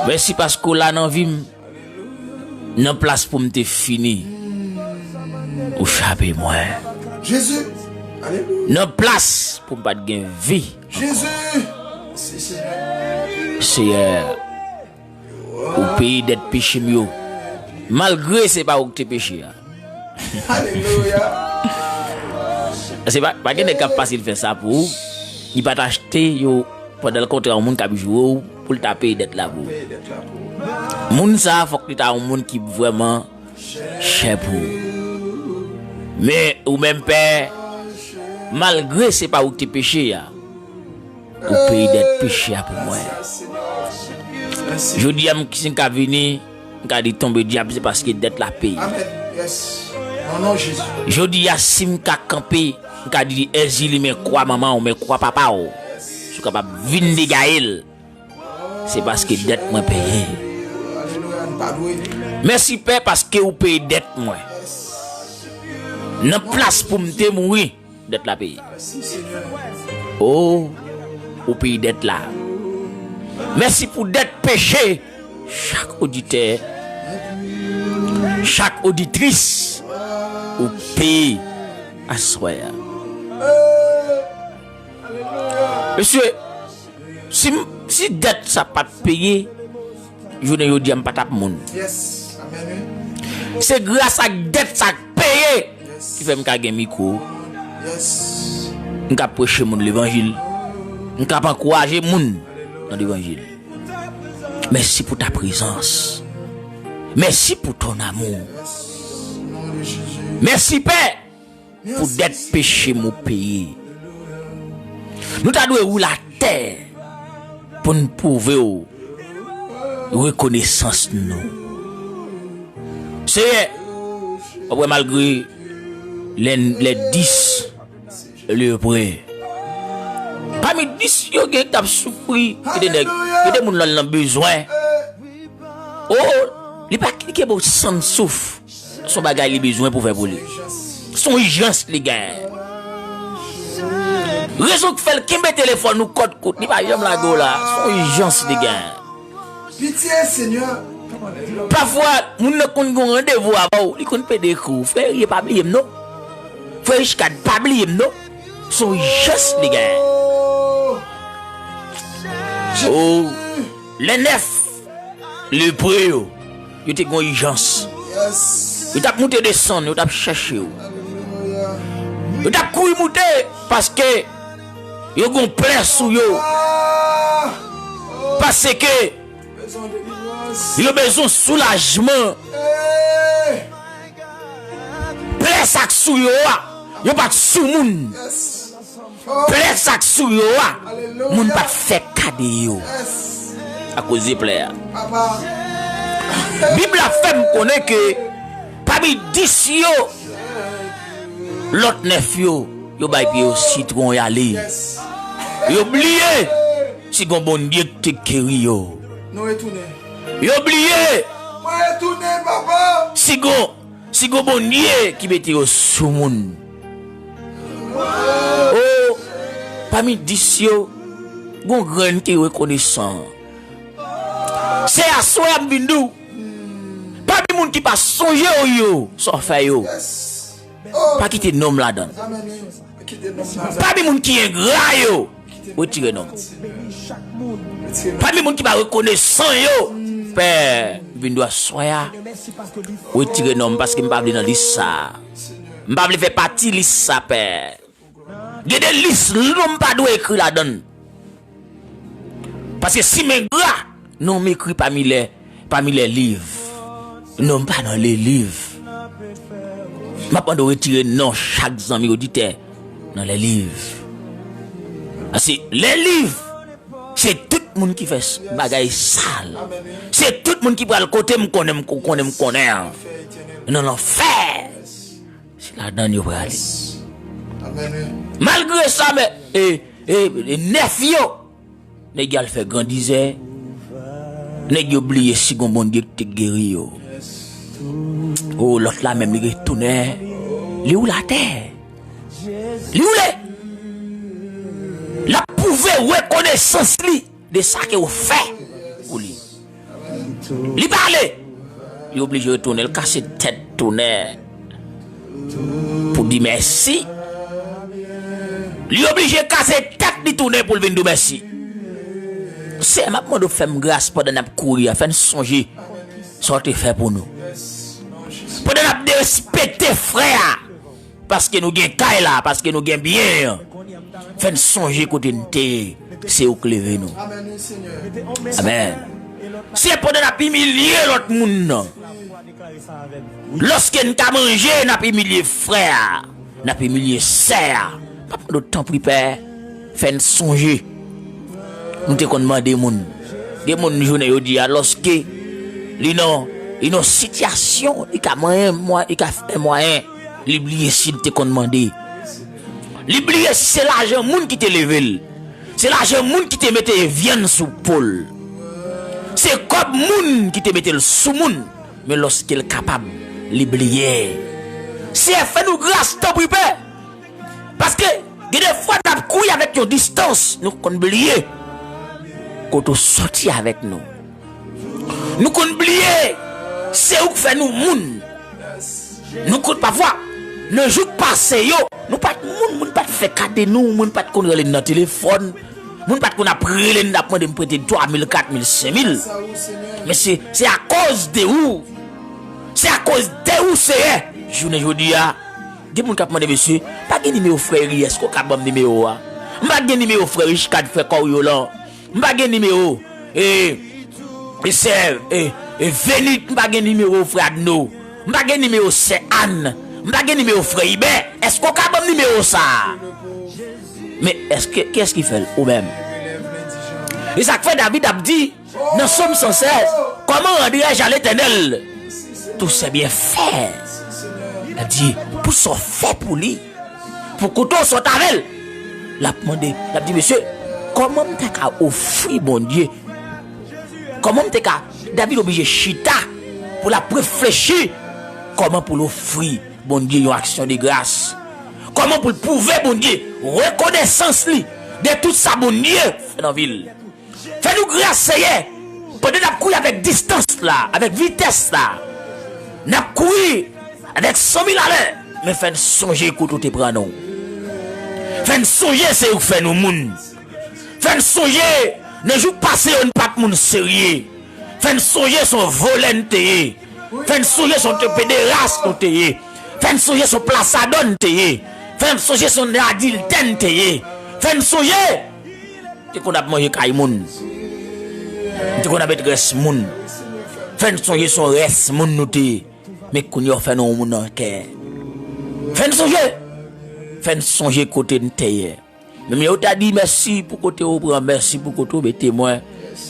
Mèsi paske w la nan vi m. Nan plas pou m te fini, ou chape mwen. Jezi. Alelouya. Nan plas pou m pa t gen vi. Jezi. Mèsi, Senyè. Seyè, ou peye dèt peche m yo. Malgre se pa ou ki te peche a. Alelouya. Se pa, pa gen nèg k ap fasil fè sa pou ou. Li pa t achte yo pandan l kontre yon moun k ap joure w pou l ta peye dèt la pou ou. Peye dèt la pou ou. Moun sa a, fòk li ta yon moun ki vrèman chè pou ou. Men, ou menm, Pè, malgre se pa ou ki te peche a, ou peye dèt peche a pou mwen. Jodi a, m, si m ka vini, m ka di tonbe dyab, se paske dèt la peye. Amèn. Yes. Non, non, Jezi. Jodi a, si m ka kanpe, m ka di Èzili, men kwa manman w, men kwa papa w. Si w kapab vin degaye l, se paske dèt mwen peye. Alelouya, n pa dwe. Mèsi, Pè, paske ou peye dèt mwen. Nan plas pou m te mouri, dèt la peye. O, ou peye dèt la. Mèsi pou dèt peche chak oditè, chak oditris, ou peye aswè a. Mesye, si m, si dèt sa pa t peye, jounen jodi a m pa t ap moun. Yes. Amèn, wi. Se gras ak dèt sa k peye ki fè m ka gen mikwo. Yes. M ka preche moun levanjil. M ka ankouraje moun nan levanjil. Mèsi pou ta prezans. Mèsi pou ton amour. Yes. Mèsi, Pè, pou dèt peche m ou peye. Nou ta dwe woule atè pou n pwouve w rekonesans nou. Seyè, w ap wè malgre lè, lè dis lepre, pami dis yo gen k ap soufri, gen de nèg, gen de moun lan nan bezwen. O, li pa klike bò sann souf. Se yon bagay li bezwen pou fè pou li. Se yon ijans li genyen. Rezon k fè l kenbe telefòn ou kòt kout, li pa janm lage w la. Se yon ijans li genyen. Pitye, Senyè. Pafwa, moun nan konn gen yon randevou avè w, li konn pede ekri w. Frè Erie, pa bliye m non. Frè Richcard, pa bliye m non. Se yon ijans li genyen. O, lè nèf lepre yo, yo te gen ijans. Yo t ap moute desann, yo t ap chèche w. Yo t ap kouri moute paske yo gen plè sou yo. Paske yo bezwen soulajman. Plè sa k sou yo a, yo pa t sou moun. Plè sa k sou yo a, moun pa t fè ka de yo akoz de plè a. Bib la fè m konnen ke pami dis yo, lòt nèf yo, yo bay pye yo sitwon y ale. Yo bliye si gon Bondye ki te geri yo. Yo bliye Mwen retounen, papa. Si gon, si gon Bondye ki mete yo sou moun. O, pami dis yo, gon grenn ki rekonesan. Se aswè a m vin di w. Pami moun ki pa sonje w yo, sa w fè yo. Pa kite non m ladan l. Pami moun ki engra yo, retire non m. Pami moun ki pa rekonesan yo, Pè, vin dwa aswè a, retire non m paske m pa vle nan lis sa a. M pa vle fè pati lis sa, Pè. Gen de lis non m pa dwe ekri ladan l. Paske si m engra, non m ekri pami lè, pami lè liv. Non m pa nan lè liv. M ap mande w retire non chak zanmi oditè nan lè liv. Paske lè liv, se tout moun ki fè s- bagay sal. Se tout moun ki pral kote m konnen m ko- konnen m konnen an. Nan lanfè. Se ladan l yo prale. Malgre sa, men, e, e, e nèf yo, nèg yo al fè grandizè. Nèg yo bliye si gon Bondye ki te geri yo. O, lòt la menm, li retounen. Li woule atè. Li woule. L ap pwouve rekonesans li de sa ke w fè pou li. Li pale. Li oblije retounen, l kase tèt tounen pou di mèsi. Li oblije kase tèt li tounen pou l vin di w mèsi. Seyè, m ap mande w fè m gras pandan n ap kouri a, fè n sonje sa w te fè pou nou. Pandan n ap derespekte frè a, paske nou gen kay la, paske nou gen byen an. Fè n sonje kote n te ye. Se ou k leve nou. Amèn. Se pandan n ap imilye lòt moun nan. Lòske n ka manje, n ap imilye frè a. N ap imilye sè a. M ap mande w, tanpri, Pè, fè n sonje. Nou te konn mande moun. Gen moun jounen jodi a, lòske li nan, li nan sitiyasyon, li ka manyen, mwa- li ka fè mwayen, li bliye si l te konn mande. Li bliye si se lajan moun ki te leve l. Se lajan moun ki te mete vyann sou po l. Se kòb moun ki te mete l sou moun. Men lòske l kapab, li bliye. Seyè, fè nou gras, tanpri, Pè. Paske gen de fwa n ap kouri avèk yon distans, nou konn bliye kote w soti avèk nou. Nou konn bliye se ou k fè nou moun. Nou konn pafwa, nan jou k pase yo, nou pa t moun, moun pa t fè kado nou, moun pa t konn rele n nan telefòn, moun pa t konn ap rele n, ap mande n prete twa mil, kat mil, senk mil. Men se, se akoz de ou. Se akoz de ou, Seyè. Jounen jodi a, gen moun k ap mande, mesye, pa gen nimewo frè Eri, èske w ka ban m nimewo a? M pa gen nimewo frè Richcard, frè Coriolan. M pa gen nimewo, e, e sè, e, e Venit, m pa gen nimewo frè Adno. M pa gen nimewo sè Ann. M pa gen nimewo frè Ibè. Èske w ka ban m nimewo sa a? Men èske, kiyès ki fè l? Ou menm. E sa k fè David ap di, nan Sòm san sèz, comment rendrai-je à l'Éternel tous ses bienfaits? L ap di, pou sa w fè pou li, pou kote w sot avè l. L ap mande, l ap di, mesye, kòman m ta ka ofri Bondye? Kòman m te ka, David oblije chita pou l ap reflechi kòman pou l ofri Bondye yon aksyon de gras. Kòman pou l pwouve Bondye rekonesans li de tout sa Bondye fè nan vi l. Fè nou gras, Seyè, pandan n ap kouri avèk distans la, avèk vitès la. N ap kouri avèk san mil alè, men fè n sonje kote w te pran nou. Fè n sonje se ou k fè nou moun. Fè n sonje, nan jou k pase yo, n pa t moun serye. Fè n sonje se yon vòlè n te ye. Fè n sonje se yon pederas nou te ye. Fè n sonje se yon plasadò n te ye. Fè n sonje se yon adiltè n te ye. Fè n sonje te konn ap manje kay moun. Te konn ap met rès moun. Fè n sonje se yon rès moun nou te ye. Men kounye a w fè nou yon moun nan kè. Fè n sonje. Fè n sonje kote n te ye. Men yo ta di mèsi pou kote w pran, mèsi pou kote w mete mwen.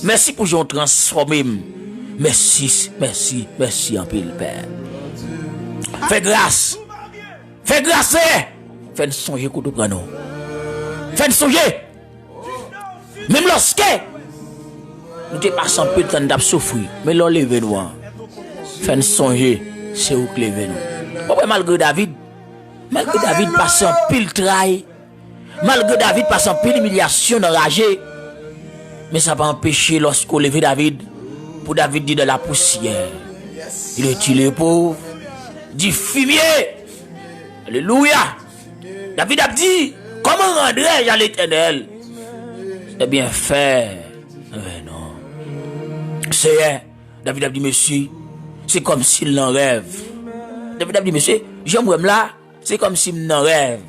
Mèsi pou jan w transfòme m. Mèsi, mèsi, mèsi anpil, Pè. Fè gras. Fè gras, Seyè. Fè n sonje kote w pran nou. Fè n sonje. Menm lòske nou te pase anpil tan n t ap soufri, men lè w leve nou an, Fè n sonje, se ou k leve nou. Ou wè, malgre David, malgre David pase anpil tray, malgre David pase anpil imilyasyon nan raje, men sa pa anpeche, lòske w leve David, pou David di dans la poussière, il retire le pauvre du fumier. Alelouya. David ap di, comment rendrai-je à l'Éternel ses bienfaits? Seyè, David ap di, mesye, se kòmsi l nan rèv. David ap di, mesye, jan m wè m la, se kòmsi m nan rèv.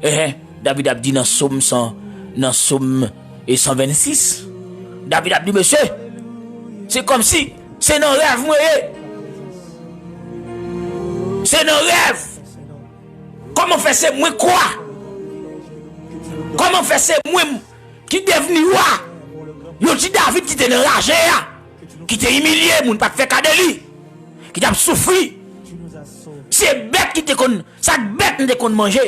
Ehe, David ap di nan Sòm san, nan Sòm e san vennsis. David ap di, mesye, se kòmsi se nan rèv mwen ye. Se nan rèv. Kòman fè se mwen kwa? Kòman fè se mwen ki devni wa? Yon ti David ki te nan raje a, ki te imilye, moun pa t fè ka de li, ki t ap soufri. Se bèt ki te konn, sa k bèt m te konn manje.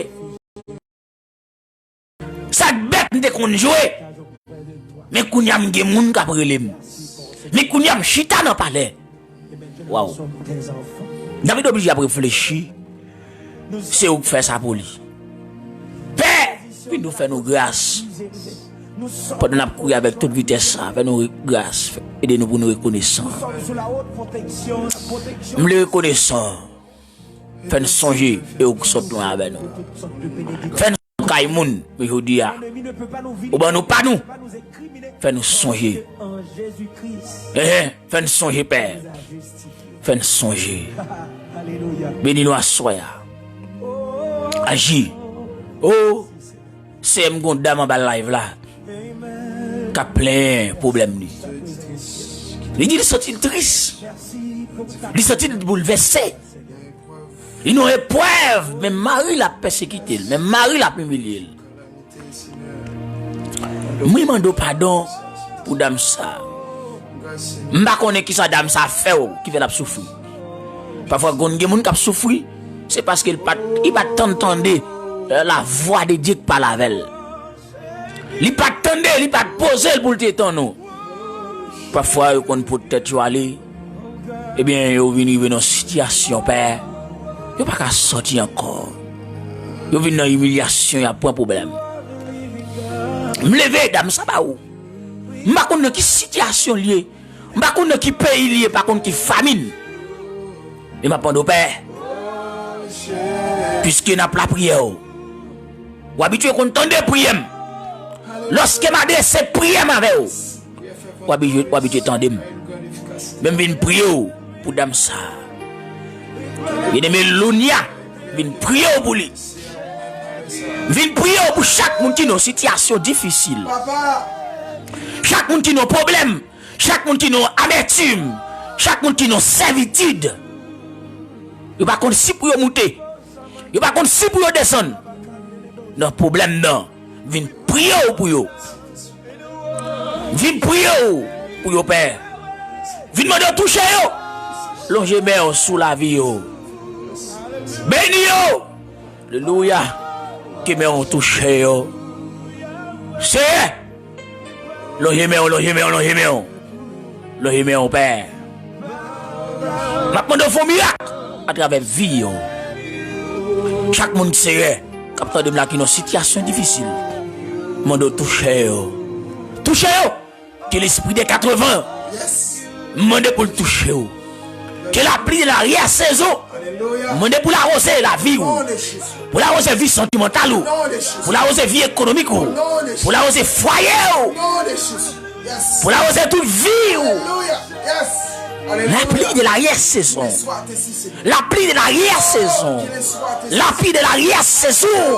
Sa k bèt m te konn jwe. Men kounye a m gen moun k ap rele m. Men kounye a m chita nan palè. Waw. David oblije ap reflechi. Se ou k fè sa pou li. Pè, vin nou fè nou gras. Pandan n ap kouri avèk tout vitès sa, fè nou re-, gras. Ede nou pou nou rekonesan. M vle rekonesan. Fè n sonje e ou k sot lwen avè nou. Fè n kay moun, men jodi a, ou ban nou pa nou. Fè nou sonje. Ehe, fè n sonje, Pè. Fè n sonje. Beni nou aswè a. Aji. O, Seyè, m gon dam anba live la k ap plenyen pwoblèm li. Li di li santi l tris. Li santi l boulvèse. Li nan eprèv, men mari l ap pèsekite l, men mari l ap imilye l. Mwen mande w padon pou dam sa. M pa konnen kisa dam sa fè w ki fè l ap soufri. Pafwa, konn gen moun k ap soufri, se paske li pa t, li pa t tann tande, euh, la voix de Dieu k pale avè l. Li pa t tande, li pa t poze l pou l te tann ou. Pafwa, yo konn pot tèt yo ale. Ebyen, yo vin rive nan sitiyasyon, Pè, yo pa ka sòti ankò. Yo vin nan imilyasyon, y ap pran pwoblèm. M leve, dam sa ba ou. M pa konn nan ki sitiyasyon l ye. M pa konn nan ki peyi l ye, pa konn ki fanmi l. E m ap mande w, Pè, piske n ap lapriyè w, ou abitye konn tande priyè m. Lòske m adrese priyè m avè w, ou abitye, ou abitye tande m. Men m vin priye w pou dam sa. Byeneme Lunia, vin priye w pou li. M vin priye w pou chak moun ki nan sitiyasyon difisil. Chak moun ki nan pwoblèm. Chak moun ki nan amètim, chak moun ki nan sèvitid, yo pa konn si pou yo moute, yo pa konn si pou yo desann. Nan pwoblèm nan, vin priye w pou yo. Vin priye w pou yo, Pè. Vin mande w touche yo. Lonje men w sou lavi yo. Beni yo. Alelouya. Ke men w touche yo. Seyè, lonje men w, lonje men w, lonje men w. Lonje men w, Pè. M ap mande w fè yon mirak atravè vi yo. Chak moun, Seyè, k ap tande m la ki nan sitiyasyon difisil, mande w touche yo. Touche yo. Ke lespri de katreven, m mande pou l touche w. Ke lapli de laryè sezon, m mande pou l awoze lavi w. Pou l awoze vi santimantal ou. Pou l awoze vi ekonomik ou. Pou l awoze fwaye ou. Pou l awoze tout vi ou. Lapli de laryè sezon. Lapli de laryè sezon. Lapli de laryè sezon.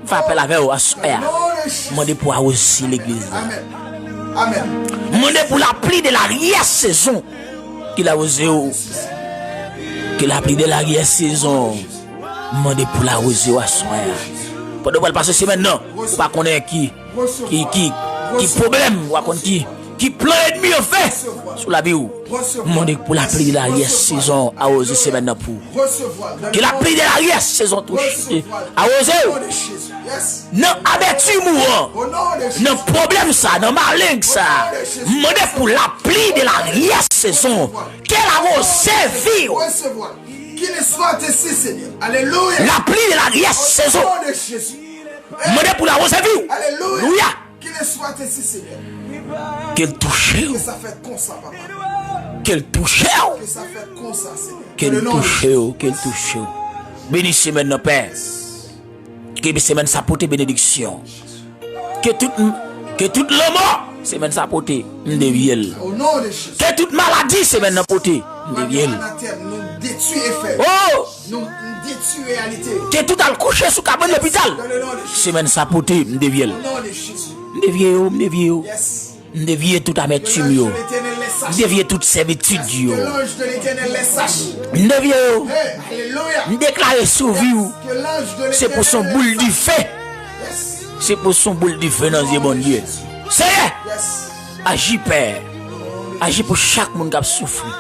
M fè apèl avè w aswè a. Mande pou awoze legliz la. Mande pou lapli de laryè sezon ki l awoze w. Ke lapli de laryè sezon. Mande pou l awoze w aswè a. Pandan w pral pase semèn nan, ou pa konnen ki, ki, ki, ki pwoblèm, ou pa konn ki, ki plan ènmi yo fè sou lavi w. M mande pou lapli de laryè sezon awoze semèn nan pou ou. Ke lapli de laryè sezon touche, awoze w. Nan abètim ou an, nan pwoblèm sa, nan maleng sa, m mande pou lapli de laryè sezon, ke l awoze vi w. Lapli de laryè sezon, m mande pou l awoze vi w. Alelouya. Ke l touche w. Ke l touche w. Ke l touche w, ke l touche w. Beni semèn nan, Pè. Ke semèn sa pote benediksyon. Ke tout, ke tout lanmò semèn sa pote, m devye l. Ke tout maladi semèn nan pote, m devye l. Oh! Ke tout al kouche sou kabann lopital semèn sa pote, m devye l. M devye yo, m devye yo. M devye tout amètim yo. M devye tout sèvitid yo. M devye yo. M deklare sou vi w, se pou se yon boul dife. Se pou se yon boul dife nan zye Bondye. Seyè, aji, Pè. Aji pou chak moun k ap soufri.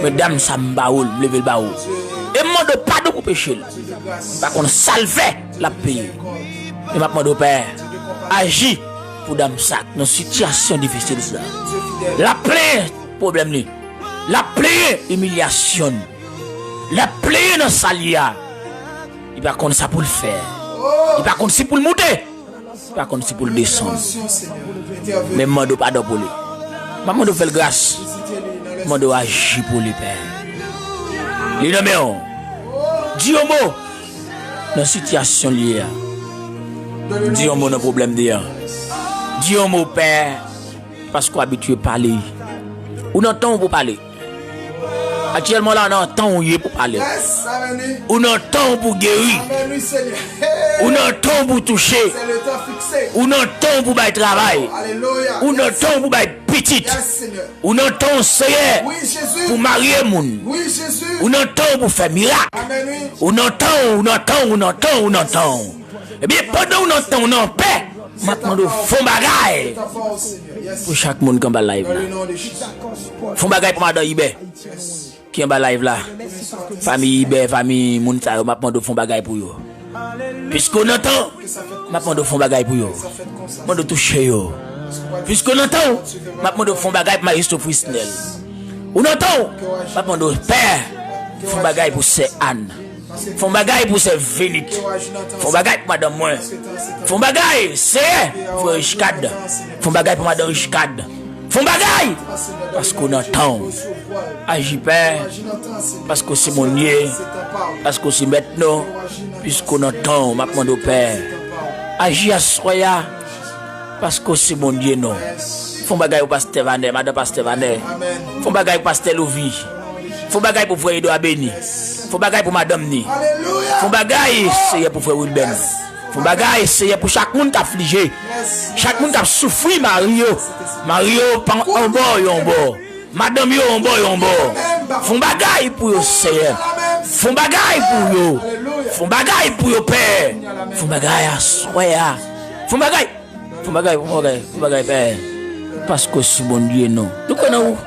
Men dam sa, m ba ou l, m leve l ba ou. E m mande w padon pou peche l. M pa konn sa l fè, l ap peye. Men m ap mande w, Pè, aji pou dam sa k nan sitiyasyon difisil sa. L ap plenyen pwoblèm li. L ap plenyen imilyasyon l. L ap plenyen nan sa l ye a. Li pa konn sa pou l fè. Li pa konn si pou l moute. Li pa konn si pou l desann. Men m mande w padon pou li. M ap mande w fè l gras. M mande w aji pou li, Pè. Li nan men w. Di yon mo nan sitiyasyon l ye a. Di yon mo nan pwoblèm li an. Di yon mo, Pè, paske w abitye pale. Ou nan tan w pou pale. Aktyèlman la, nan tan w ye pou pale. Ou nan tan w pou geri. Ou nan tan w pou touche. Ou nan tan w pou bay travay. Ou nan tan w pou bay pitit. Ou nan tan w, Seyè, pou marye moun. Ou nan tan w pou fè mirak. Ou nan tan w, ou nan tan w, ou nan tan w, ou nan tan w. Ebyen, pandan w nan tan w nan pè, m ap mande w fè yon bagay pou chak moun ki anba live la. Fè yon bagay pou madan Ibè ki anba live la. Fanmi Ibè, fanmi moun sa yo, m ap mande w fè yon bagay pou yo. Piske w nan tan w, m ap mande w fè yon bagay pou yo. Mande w touche yo. Piske w nan tan w, m ap mande w fè yon bagay pou Mayestwo Frisnel. Ou nan tan w, m ap mande w, Pè, fè yon bagay pou sè Ann. Fè yon bagay pou sè Venit. Fè yon bagay pou madanm mwen. Fè yon bagay, Seyè, pou frè Richcard. Fè yon bagay pou madanm Richcard. Fè yon bagay, paske w nan tan w. Aji, Pè, paske w se Bondye, paske w se mèt nou, piske w nan tan w, m ap mande w, Pè. Aji aswè a, paske w se Bondye nou. Fè yon bagay pou pastè Vanè, madan pastè Vanè. Fè yon bagay pou pastè Louvi. Fè yon bagay pou frè Edouard Beni. Fè yon bagay pou madanm ni. Fè yon bagay, Seyè, pou frè Wilben. Fè yon bagay, Seyè, pou chak moun k aflije. Chak moun k ap soufri, mari yo. Mari yo pa yon bò, yon bò. Madanm yo yon bò, yon bò. Fè yon bagay pou yo, Seyè. Fè yon bagay pou yo. Fè yon bagay pou yo, Pè. Fè yon bagay aswè a. Fè yon bagay. Fè yon bagay, fè yon bagay, fè yon bagay, Pè. Paske w se Bondye nou. Nou kwè nan ou.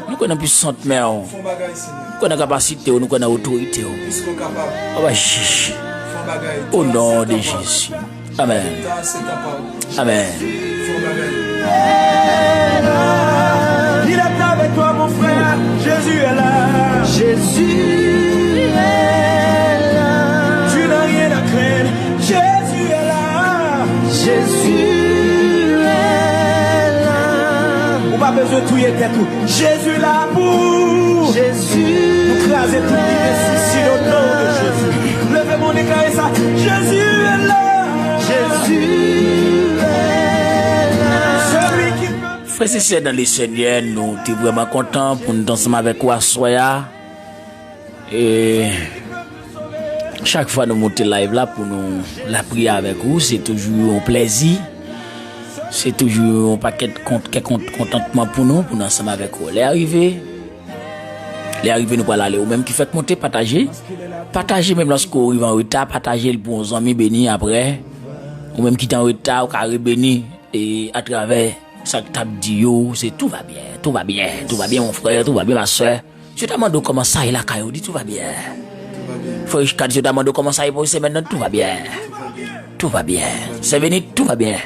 Nou kwè nan pisant men w. Nou kwè nan kapasite w, nou kwè nan otorite w. Papa, jij. O non de Jezi. Amèn. Amèn. Il est avec toi, mon frère. Jésus est là. Jésus est là. Tu n'as rien à craindre. Jésus est là. Jésus est là. Ou pa bezwen touye tèt ou. Jezi la pou ou. Jezi. Nou kraze tout lide sousi o non de Jezi. Leve men w, deklare sa. Jezi est là. Jezi est là. Celui qui peut. Frè e sè nan Lesenyè, nou te vrèman kontan pou n t ansanm avèk ou aswè a. E chak fwa nou moute live la pou nou lapriyè avèk ou, se toujou yon plèzi. Se toujou yon pakèt kont, kè kont, kontantman pou nou, pou nou ansanm avèk ou. Lè a rive, lè a rive nou pral ale. Ou menm ki fèk monte, pataje. Pataje menm lòske w rive an reta, pataje l pou yon zanmi beni apre. Ou menm ki te an reta, ou ka rebeni e atravè Sa k t ap di yo, se tout va bien, tout va bien, tout va bien, mon frère, tout va bien, ma sœur. Si yo ta mande w kòman sa ye lakay ou, di tout va bien. Frè Richard, si yo ta mande w kòman sa ye pou semèn nan, tout va bien. Tout va bien. Sè Benit, tout va bien.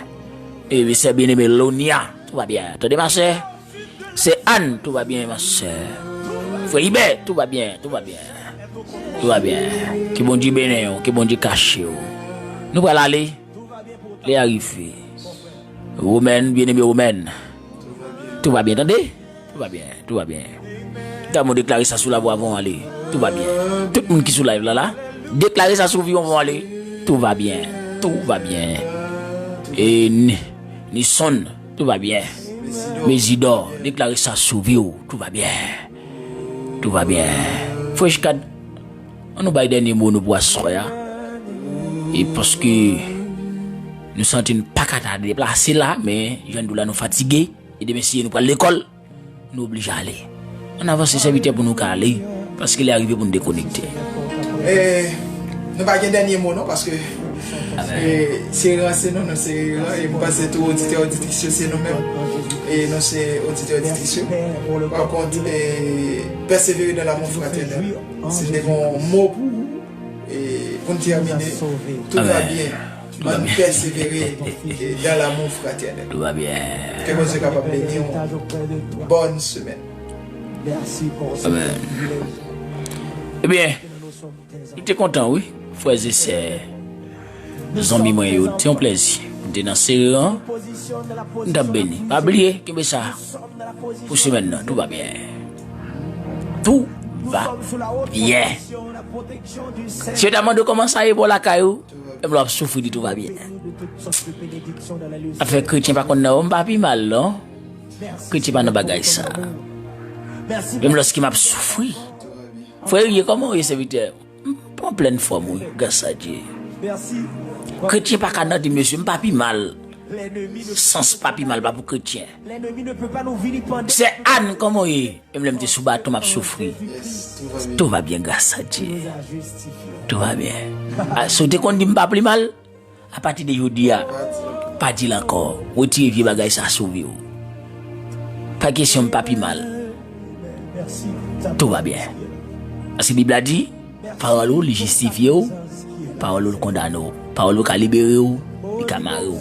E sè byeneme Lonia, tout va bien. Tande, ma sè? Sè Ann, tout va bien, ma sè. Frè Ibè, tout va bien, tout va bien. Tout va bien. Ke Bondye beni w, ke Bondye kache w. Nou pral ale. Lè a rive. Romaine, byeneme Romaine. Tout va bien, tande? Tout va bien, tout va bien. Dam ou deklare sa sou lavi w avan w ale. Tout va bien. Tout moun ki sou live la la, deklare sa sou vi w avan w ale. Tout va bien. Tout va bien. E Ni- Nison, tout va bien. Mezidor, deklare sa sou vi w. Tout va bien. Tout va bien. Frè Richard, ann nou bay dènye mo nou pou aswè a. E paske nou santi n pa ka ta deplase la, men jan n di w la nou fatige. E demen si nou pral lekòl, nou oblije ale. Ann avanse sèvitè pou nou ka ale, paske lè a rive pou nou dekonekte. E nou pa gen dènye mo non, paske e, se ran, se nou, nou se ran, e m panse tou oditè oditris yo se nou menm. E nou se oditè oditris yo. Pa kont, e, pèsevere nan lanmou fratènèl. Si n te gen yon mo pou, e, pou n tèmine, tout va bien. Ann pèsevere, e, dans l'amour fraternel. Tout va bien. Ke Bondye kapab beni w. Bòn semèn. Amen. Ebyen, m te kontan, wi, frè e sè, zanmi mwen yo, te yon plèzi. M te nan sere an, m t ap beni. Pa bliye, kenbe sa pou semèn nan, tout va bien. Tout va bien. Si yo ta mande w kòman sa ye bò lakay ou, menm lè w ap soufri, di tout va bien. Afè kretyen pa konn nan, m pa pi mal, non. Kretyen pa nan bagay sa. Menm lòske m ap soufri. Frè Erie, kòman w ye, sèvitè? M an plèn fòm, wi, gras a Dye. Kretyen pa ka nan di, mesye, m pa pi mal. Sans pa pi mal pa pou kretyen. Sè Ann, kòman w ye? Menm lè m te sou baton, m ap soufri. Tout va bien, gras a Dye. Tout va bien. A, si w te konn di m pa pi mal, apati de jodi a, pa di l ankò. Retire vye bagay sa sou vi w. Pa kesyon m pa pi mal. Tout va bien. Paske Bib la di, pawòl ou, li jistifye w, pawòl ou, li kondane w, pawòl ou ka libere w, li ka mare w.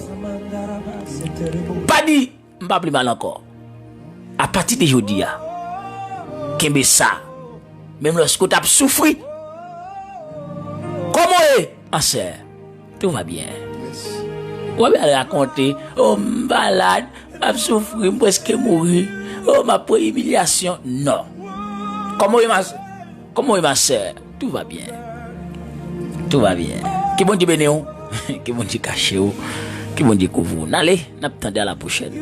Pa di, m pa pi mal ankò. Apati de jodi a, kenbe sa. Menm lòske w t ap soufri. Kòman w ye, ma sè? Tout va bien. Ou ap al rakonte, oh, m malad, m ap soufri, m prèske mouri. Oh, m ap pran imilyasyon. Non. Kòman w ye, ma, kòman w ye, ma sè? Tout va bien. Tout va bien. Ke Bondye beni w. Ke Bondye kache w. Ke Bondye kouvri w. N ale, n ap tande a la pwochèn.